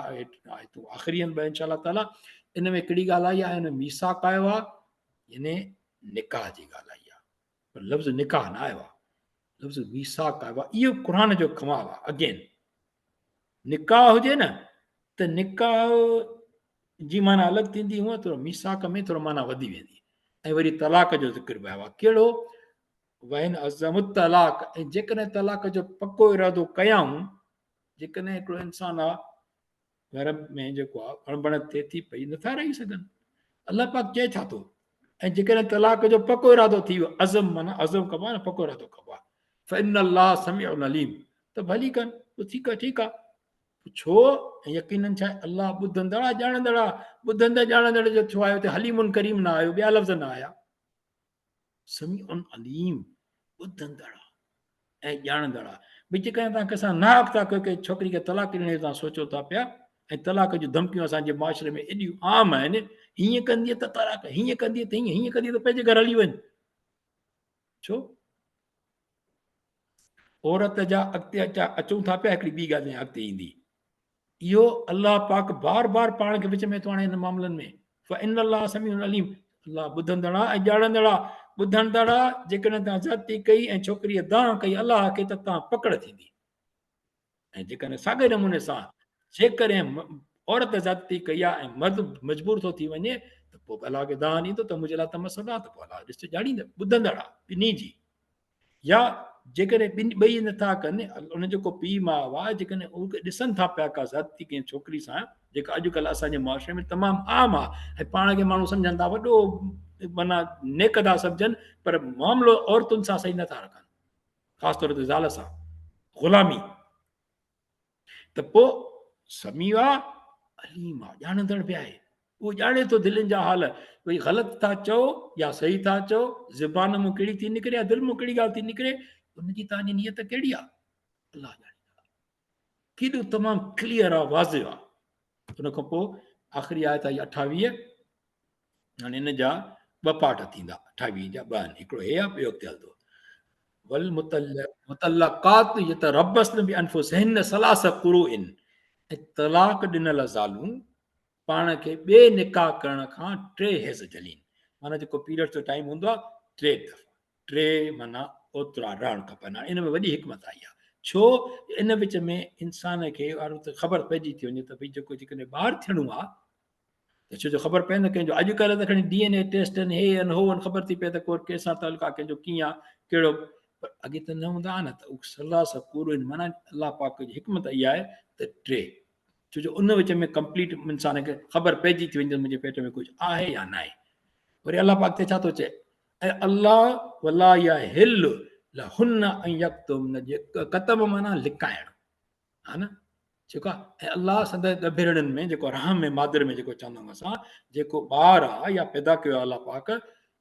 آيتون آخري آهن ٻه انشاء الله تعالي. ان ۾ ڪهڙي ڳالهه آئي آهي؟ ان ۾ ميثاق آيو آهي، يعني نڪاح جي ڳالهه آئي آهي، پر لفظ نڪاح نه آيو آهي، لفظ ميثاق آيو آهي. اهو قرآن جو ڪمال آهي. اگين نڪاح هجي نه ته نڪاح جي معنيٰ الڳ ٿيندي، هونء ٿورو ميثاق ۾ ٿورو معنيٰ وڌي ويندي. ۽ وري طلاق جو ذڪر به آيو آهي، ڪهڙو؟ وان عزموا الطلاق، ۽ جيڪڏهن طلاق جو پڪو ارادو ڪيائون، جيڪڏهن هڪڙو انسان آ گهر ۾ جيڪو آ اڻبڻت ٿئي ٿي پئي، نٿا رهي سگهن، الله پاڪ چئي ڇا ٿو؟ ۽ جيڪڏهن طلاق جو پڪو ارادو ٿي ويو، عزم معنيٰ عزم ڪبو آ نه، پڪو ارادو ڪبو آ، فان الله سميع عليم، ته ڀلي ڪن، پوء ٺيڪ آ، ٺيڪ آ، ڇو؟ ۽ يقينن ڇا الله ٻڌندڙ آ ڄاڻندڙ آ. ٻڌندڙ ڄاڻندڙ جو ڇو آيو اتي حليم ڪريم نه آيو، ٻيا لفظ نه آيا. سميع عليم، ٻڌندڙ آ ۽ ڄاڻندڙ آ. ڀئي جيڪڏهن توهان ڪنهن سان ناحق ٿا ڪيو، ڪنهن ڇوڪري کي طلاق ڏيڻ جو توهان سوچو ٿا پيا، ۽ طلاق جون ڌمڪيون اسان جي معاشري ۾ ايڏيون عام آهن، هيئن ڪندينء ته طلاق، هيئن ڪندينء ته هيئن، هيئن ڪندينء ته پنهنجي گهر هلي وڃ. ڇو؟ عورت جا اڳتي اچون ٿا پيا، هڪڙي ٻي ڳالهه اڳتي ايندي. اهو الله پاڪ بار بار پاڻ کي وچ ۾ ٿو آڻي هن معاملن ۾. فإن الله سميع عليم، الله ٻڌندڙ آ ۽ ڄاڻندڙ آ. ٻڌندڙ آ، جيڪڏهن توهان زيادتي ڪئي ۽ ڇوڪريء دانهن ڪئي الله کي ته توهان پڪڙ ٿيندي. ۽ جيڪڏهن ساڳئي نموني سان جيڪڏهن عورت زيادتي ڪئي آ ۽ مرد مجبور ٿو ٿي وڃي ته پوء به الله کي دانهن ڏيندو ته منهنجي لاء ته مسئلو آ، ته پوء الله ڏس ڄاڻيندڙ ٻڌندڙ آ ٻنهي جي. يا جيڪڏهن ٻن ٻئي نٿا ڪن، ان جو ڪو پيء ماء آ، جيڪڏهن هو ڏسن ٿا پيا ڪا زيادتي ڪنهن ڇوڪري سان، جيڪا اڄڪلهه اسان جي معاشري ۾ تمام عام آ ۽ پاڻ کي ماڻهو سمجهن ٿا وڏو معنيٰ نيڪ ٿا سمجهن، پر معاملو عورتن سان صحيح نٿا رکن، خاص طور تي زال سان غلامي. ته پوء سميع آ عليم آ، ڄاڻندڙ به آهي، اهو ڄاڻي ٿو دلين جا حال، ڀئي غلط ٿا چئو يا صحيح ٿا چئو، زبان مون ڪهڙي ٿي نڪري يا دل مون ڪهڙي ڳالهه ٿي نڪري، ان جي توهان جي نيت ڪهڙي آ، الله ڄاڻيندڙ آ. ڪيڏو تمام ڪليئر آ، واضح آ. ان کان پوء آخري آيت آئي 28، هاڻي ان جا ٻه پارٽ ٿيندا، 28 جا ٻه آهن، هڪڙو هي آ، ٻيو اڳتي هلندو. والمطلقات يتربصن بانفسهن ثلاث قروء، ۽ طلاق ڏنل زالون پاڻ کي ٻئي نڪاح ڪرڻ کان ٽي حيض جهلين، معنيٰ جيڪو پيريڊس جو ٽائيم هوندو آهي ٽي دفعا، ٽي معنيٰ اوترا رهڻ کپن. هاڻي ان ۾ وڏي حڪمت آئي آهي، ڇو ان وچ ۾ انسان کي خبر پئجي ٿي وڃي ته ڀئي جيڪو جيڪڏهن ٻار ٿيڻو آهي ته ڇو جو خبر پئي نه ڪنهن جو، اڄڪلهه ته کڻي ڊي اين اي ٽيسٽ آهن، هي آهن، هو آهن، خبر ٿي پئي ته ڪو ڪنهن سان تعلق آهي، ڪنهن جو ڪيئن آهي، ڪهڙو، پر اڳي ته نه هوندا هئا نه. ته ثلاث قروء معنيٰ الله پاڪ جي حڪمت اها آهي ته ٽي، ڇو جو ان وچ ۾ ڪمپليٽ انسان کي خبر پئجي ٿي وڃي ته منهنجي پيٽ ۾ ڪجهه آهي يا ناهي. وري الله پاڪ تي ڇا ٿو چئي؟ ۽ الله ولا يحل لهن ان يڪتمن، ڪتم معنيٰ لڪائڻ، ها نه جيڪو ۽ الله سندس ڳڀيرڙين ۾ جيڪو رحم ۾ مادر ۾ جيڪو چوندا آهيون اسان جيڪو ٻار آ يا پيدا ڪيو آهي الله پاڪ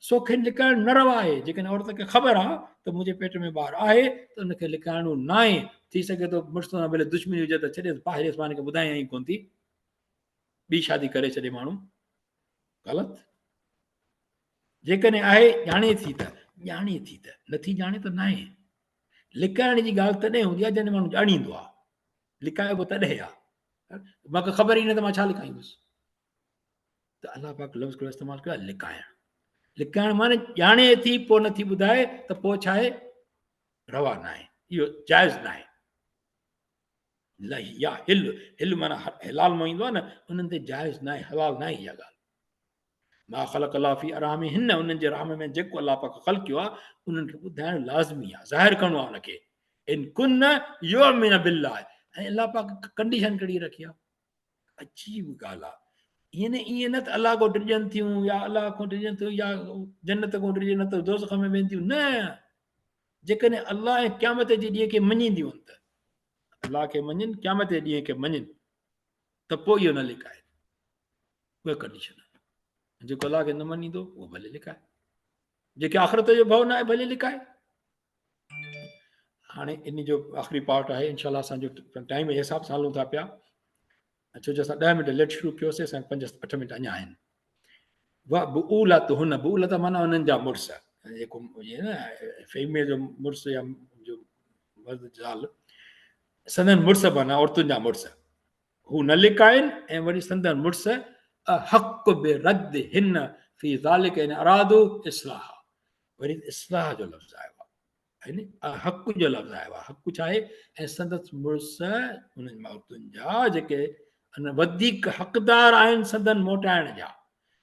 سو کين لڪائڻ نه روا آهي. جيڪڏهن عورت کي خبر آ ته منهنجي پيٽ ۾ ٻار آهي ته ان کي لڪائڻو ناهي. ٿي سگهي ٿو مڙس سان ڀلي دشمني هجي ته ڇڏيس، باهه ڏيس، مان هن کي ٻڌايان ئي ڪونه ٿي، ٻي شادي ڪري ڇڏي ماڻهو. غلط. جيڪڏهن آهي ڄاڻي ٿي ته ڄاڻي ٿي ته نٿي ڄاڻي ته ناهي. لڪائڻ جي ڳالهه تڏهن هوندي آهي جڏهن ماڻهو ڄاڻيندو آهي، لڪائبو تڏهن آهي. مون کي خبر ئي نه ته مان ڇا لڪائيندس. ته الله پاڪ لفظ ڪهڙو استعمال ڪيو آهي؟ لڪائڻ. لڪائڻ معنی ڄاڻي ٿي پوء نٿي ٻڌائي ته پوء ڇا آهي؟ روا ناهي، اهو جائز ناهي. يا حل، حل معنی حلال مان ايندو آهي نه، انهن تي جائز ناهي، حلال ناهي اها ڳالهه. ما خلق الله في ارحامهن، انهن جي رحم ۾ جيڪو الله پاڪ خلقيو آهي انهن کي ٻڌائڻ لازمي آهي، ظاهر ڪرڻو آهي ان کي. ان ڪن يؤمن بالله، ۽ الله پاڪ ڪنڊيشن ڪهڙي رکي آهي؟ عجيب ڳالهه آهي. يعني ائين نه ته الله کان ڊڄن ٿيون يا الله کان ڊڄن ٿيون يا جنت کان ڊڄن نه ته دوزخ ۾ وينديون، نه، جيڪڏهن الله ۽ قيامت جي ڏينهن کي مڃينديون ته الله کي مڃين، قيامت جي ڏينهن کي مڃين ته پوء اهو نه لڪائين. اها ڪنڊيشن آهي. جيڪو الله کي نه مڃيندو اهو ڀلي لڪائي، جيڪي آخرت جو ڀؤ نه آهي ڀلي لڪائي. هاڻي ان جو آخري پارٽ آهي انشاء الله. اسان جو ٽائيم جي حساب سان هلون ٿا پيا، ڇو جو اسان 10 منٽ ليٽ شروع ڪيوسي، اسان 5 8 منٽ اڃا آهن. وبعولتهن، بعولت معنيٰ انهن جا مڙس، جيڪو نه فيميل جو مڙس يا جو مرد زال، سندن مڙس معنيٰ عورتن جا مڙس هو نه لڪائن، ۽ وري سندن مڙس احق بردهن في ذلک ان ارادو اصلاح. وري اصلاح جو لفظ آيو آهي، يعني حق جو لفظ آيو آهي. حق ڇا آهي؟ ۽ سندس مڙس انهن عورتن جا جيڪي وڌيڪ حقدار آهن سندن موٽائڻ جا.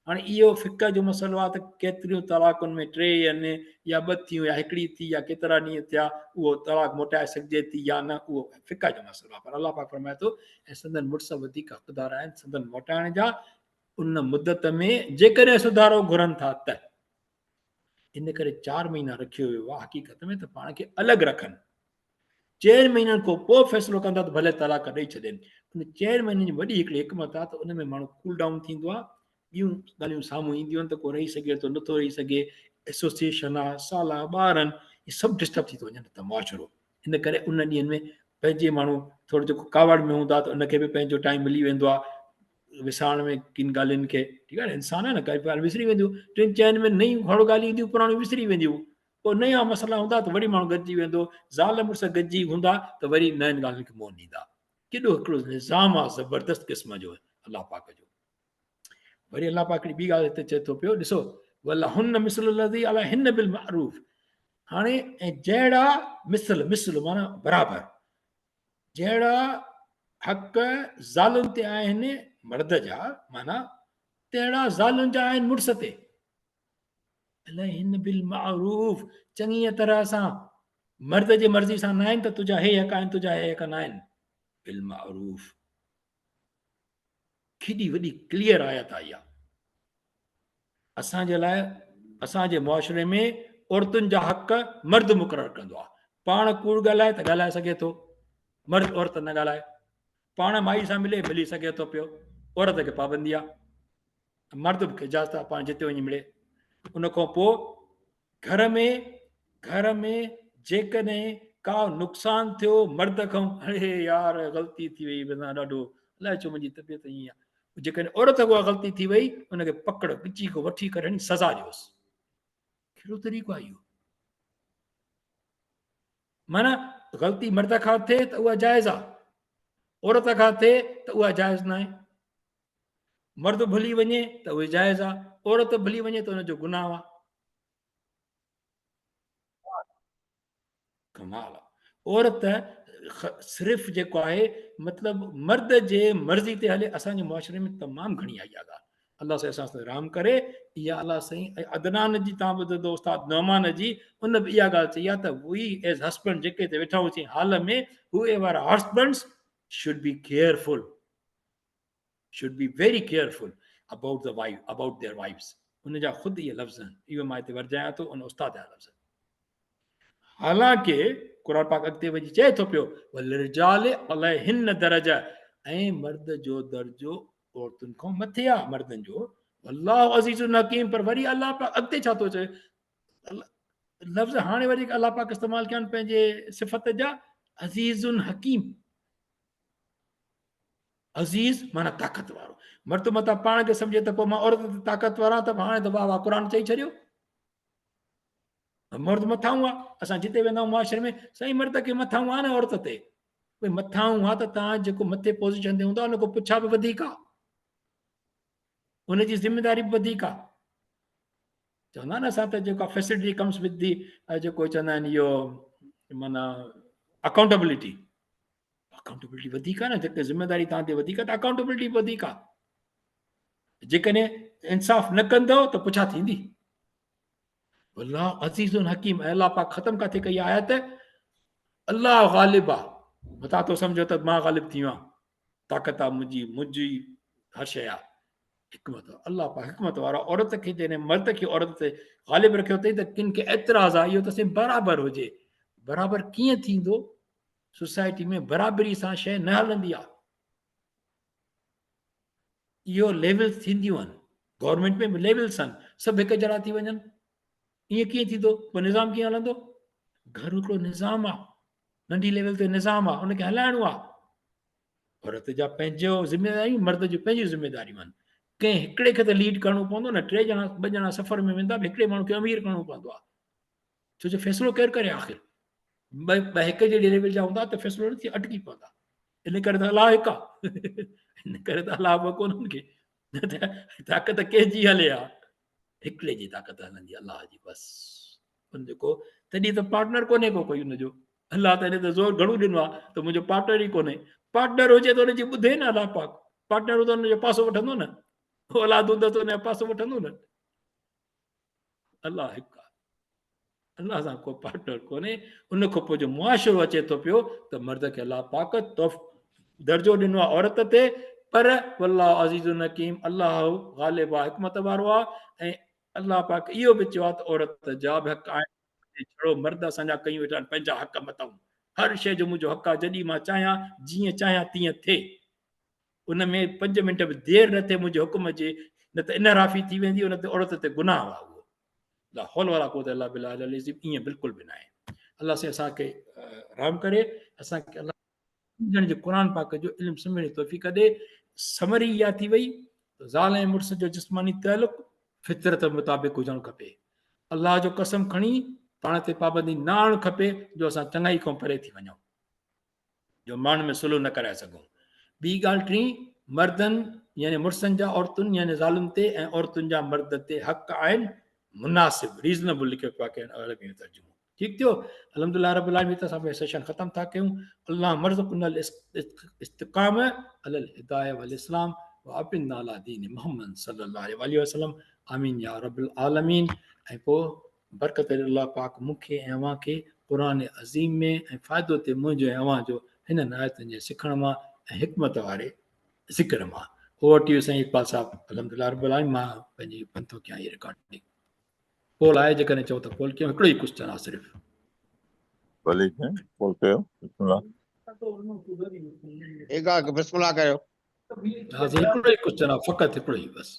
هاڻي اهو فقه جو مسئلو آهي ته ڪيتريون طلاقن ۾ ٽي آهن يا ٻه ٿيون يا هڪڙي ٿي يا ڪيترا ڏينهن ٿيا، اهو طلاق موٽائي سگهجي ٿي يا نه، اهو فقه جو مسئلو آهي. پر الله پاڪ فرمائي ٿو ۽ سندن مڙس وڌيڪ حقدار آهن سندن موٽائڻ جا ان مدت ۾ جيڪڏهن سڌارو گهرن ٿا ته. ان ڪري 4 مهينا رکيو ويو آهي حقيقت ۾ ته پاڻ کي الڳ رکن. 4 مهينن کان پوء فيصلو ڪندا ته ڀلي طلاق ڏئي ڇڏين. ان 4 مهينن جي وڏي هڪڙي حڪمت آهي ته ان ۾ ماڻهو ڪول ڊائون ٿيندو آهي، ٻيون ڳالهيون سامهون اينديون آهن ته ڪو رهي سگهي ٿو نٿو رهي سگهي، ايسوسيئيشن آهي، سالا ٻار آهن، اهي سڀ ڊسٽرب ٿي ٿو وڃن ته معاشرو. ان ڪري ان ڏينهن ۾ پنهنجي ماڻهو ٿورو جيڪو ڪاوڙ ۾ هوندا ته ان کي به پنهنجو ٽائيم ملي ويندو آهي وسارڻ ۾ ڪن ڳالهين کي. ٺيڪ آهي نه، انسان آهي نه، ڪائي ڳالهه وسري وينديون، ٽن چئن ۾ نيون گهڻو ڳالهيون اينديون پراڻيون وسري وينديون، پوء نيان مسئلا هوندا ته وري ماڻهو گڏجي ويندو، زال مڙس گڏجي هوندا ته وري نين ڳالهين کي منهن ڏيندا. ڪيڏو هڪڙو نظام آ زبردست قسم جو الله پاڪ جو. وري الله پاڪ هڪڙي ٻي ڳالهه هتي چئي ٿو پيو، ڏسو ولهن مثل الذي عليهن بالمعروف. هاڻي ۽ جهڙا مثل، مثل معنيٰ برابر، جهڙا حق زالن تي آهن مرد جا معنيٰ تهڙا زالن جا آهن مڙس تي. عليهن بالمعروف چڱيء طرح سان، مرد جي مرضي سان ناهن ته تنهنجا هي حق آهن تنهنجا هي حق ناهن، بالمعروف. ڪيڏي وڏي ڪليئر آيت آئي آهي اسان جي لاء. اسان جي معاشري ۾ عورتن جا حق مرد مقرر ڪندو آهي. پاڻ ڪوڙ ڳالهائي ته ڳالهائي سگهي ٿو مرد، عورت نه ڳالهائي. پاڻ مائي سان ملي ملي سگهي ٿو پيو، عورت کي پابندي آهي. مرد به اجازت آ پاڻ جتي وڃي ملي. ان کان پوء گهر ۾ گهر ۾ جيڪڏهن ڪا نقصان ٿيو مرد کان، اڙي يار غلطي ٿي وئي بنا ڏاڍو الائي ڇو منهنجي طبيعت ائين آ، جيڪڏهن عورت کان غلطي ٿي وئي ان کي پڪڙ ڳچي کان وٺي ڪري هڻي سزا ڏيوس. ڪهڙو طريقو آ اهو؟ معنيٰ غلطي مرد کان ٿئي ته اها جائز آ، عورت کان ٿئي ته اها جائز ناهي. مرد ڀلي وڃي ته اهي جائز آ، عورت ڀلي وڃي ته ان جو گناهه آ. ڪمال آ. عورت صرف جيڪو آهي مطلب مرد جي مرضي تي هلي. اسان جي معاشري ۾ تمام گهڻي آئي آ ڳالهه. الله سائين اسان سان رحم ڪري. اها الله سائين عدنان جي تان ٻڌندو استاد نعمان جي ان به اها ڳالهه چئي آ ته وي ايز هسبنڊ جيڪي هتي ويٺا هئاسين حال ۾ هو ever husbands should be careful, should be very careful about the wife, about their wives. ان جا خود اهي لفظ آهن، اهو مان هتي ورجايان ٿو ان استاد جا لفظ. حالانڪه قرآن پاڪ اڳتي وڃي چئي ٿو پيو ولرجال عليهن درجه، ۽ مرد جو درجو عورتن کان مٿي آ مردن جو. والله عزيز حڪيم. پر وري الله پاڪ اڳتي ڇا ٿو چئي؟ لفظ هاڻي وري الله پاڪ استعمال ڪيا آهن پنهنجي صفت جا، عزيز حڪيم. عزيز معنيٰ طاقت وارو. مرد متان پاڻ کي سمجهي ته پوء مان عورت تي طاقت وارا ته هاڻي ته واه واه قرآن چئي ڇڏيو. مرد مٿاهون آ، اسان جتي ويندا آهيون معاشري ۾ سائين مرد کي مٿاهون آ نه عورت تي. ڀئي مٿاهون آ ته تان جيڪو مٿي پوزيشن تي هوندو آ ان کان پڇا به وڌيڪ آ، ان جي ذميداري به وڌيڪ آ. چوندا آهن اسان ته جيڪو فيسلٽي ڪمس وٿ the جيڪو چوندا آهن اهو معنيٰ اڪائونٽبلٽي، اڪائونٽبلٽي وڌيڪ آهي نه، جيڪڏهن ذميواري توهان تي وڌيڪ آهي ته اڪائونٽبلٽي به وڌيڪ آهي. جيڪڏهن انصاف نه ڪندو ته پڇا ٿيندي. الله عزيز حڪيم. ۽ الله پاڪ ختم ڪاٿي ڪئي آيت؟ الله غالب آ، متان تو سمجهو ته مان غالب ٿي ويو آهيان، طاقت آ منهنجي، منهنجي هر شيء آ. حڪمت الله پاڪ حڪمت وارا. عورت کي جڏهن مرد کي عورت تي غالب رکيو اٿئي ته ڪن کي اعتراض آ اهو ته سائين برابر هجي. برابر ڪيئن ٿيندو؟ سوسائٽي ۾ برابري سان شيء نه هلندي آ. اهو ليولز ٿينديون آهن، گورنمينٽ ۾ به ليولز آهن، سڀ هڪ جهڙا ٿي وڃن ائين ڪيئن ٿيندو؟ پوء نظام ڪيئن هلندو؟ گهر هڪڙو نظام آهي، ننڍي ليول تي نظام آهي، ان کي هلائڻو آهي. عورت جا پنهنجو ذميداريون، مرد جون پنهنجون ذميداريون آهن. ڪنهن هڪڙي کي ته ليڊ ڪرڻو پوندو نه، ٽي ڄڻا ٻه ڄڻا سفر ۾ ويندا به هڪڙي ماڻهو کي امير ڪرڻو پوندو آهي، ڇو جو فيصلو ڪير ڪري آخر؟ ٻه ٻه هڪ جهڙي ليول جا هوندا ته فيصلو نه ٿي اٽڪي پوندا. ان ڪري ته الله هڪ آهي، ان ڪري ته الله به ڪونهن کي نه ته طاقت ڪنهن جي هلي ها، هڪڙي جي طاقت هلندي الله جي بس. ان جو ڪو تڏهن ته پارٽنر ڪونهي ڪو ڪوئي ان جو، الله ته ان تي زور گهڻو ڏنو آهي ته منهنجو پارٽنر ئي ڪونهي. پارٽنر هجي ته ان جي ٻڌي نه الله پاڪ، پارٽنر هوندو ان جو پاسو وٺندو نه، اولاد هوندس ته ان جو پاسو وٺندو نه. الله هڪ آهي، الله سان ڪو پارٽنر ڪونهي. ان کان پوء جو معاشرو اچي ٿو پيو ته مرد کي الله پاڪ توف درجو ڏنو آهي عورت تي، پر والله عزيز حڪيم، الله غالب آهي حڪمت وارو آهي. ۽ الله پاڪ اهو به چيو آهي ته عورت جا به حق آهن، ڇڙو مرد اسان جا ڪيون ويٺا آهن پنهنجا حق متائون، هر شيء جو منهنجو حق آهي، جڏهن مان چاهيان جيئن چاهيان تيئن ٿئي، ان ۾ 5 منٽ به دير نه ٿئي منهنجي حڪم جي، نه ته انحرافي ٿي ويندي، ان تي عورت تي گناهه آهي اهو. لا حول ولا قوت الا بالله العلي العظيم، ائين بلڪل به ناهي. الله سائين اسان کي رحم ڪري، اسان کي الله سمجهڻ جي قرآن پاڪ جو علم سمجهڻ جي توفيق ڏي. سمري اها ٿي وئي ته زال ۽ مڙس جو جسماني تعلق فطرت مطابق هجڻ کپي. الله جو قسم کڻي پاڻ تي پابندي نه آڻڻ کپي جو اسان چڱائي کان پري ٿي وڃون، جو ماڻهن ۾ صلح نه ڪرائي سگهون. ٻي ڳالهه ٽين، مردن يعني مڙسن جا عورتن يعني زالن تي ۽ عورتن جا مرد تي حق آهن، مناسب، Reasonable، لکيو پيو آهي ڪنهن عربي ۾ ترجمو ٺيڪ ٿيو. الحمدلله رب العالمين هتي اسان پنهنجو سيشن ختم ٿا ڪيون. الله مرزقنا الاستقامه علي الهدايه والاسلام وابنا علي دين محمد صلي الله عليه واله وسلم، آمين يا رب العالمين. ۽ پوء برڪت ڏي الله پاڪ مون کي ۽ اوهان کي قرآن عظيم ۾ ۽ فائدو ٿئي منهنجو ۽ اوهان جو هنن آيتن جي سکڻ مان ۽ حڪمت واري ذڪر مان. اوور ٽو you سائين اقبال صاحب. الحمدلله رب العالمين مان پنهنجي بند ٿو ڪيان هي رڪارڊنگ. پول آهي جيڪڏهن چئو ته پول ڪيون، هڪڙو ئي ڪوسچن آهي صرف. ڀلي سائين پول ڪيو بسم الله. ٺيڪ آهي بسم الله ڪيو. ها سائين هڪڙو ئي ڪوسچن آهي فقط هڪڙو ئي بس.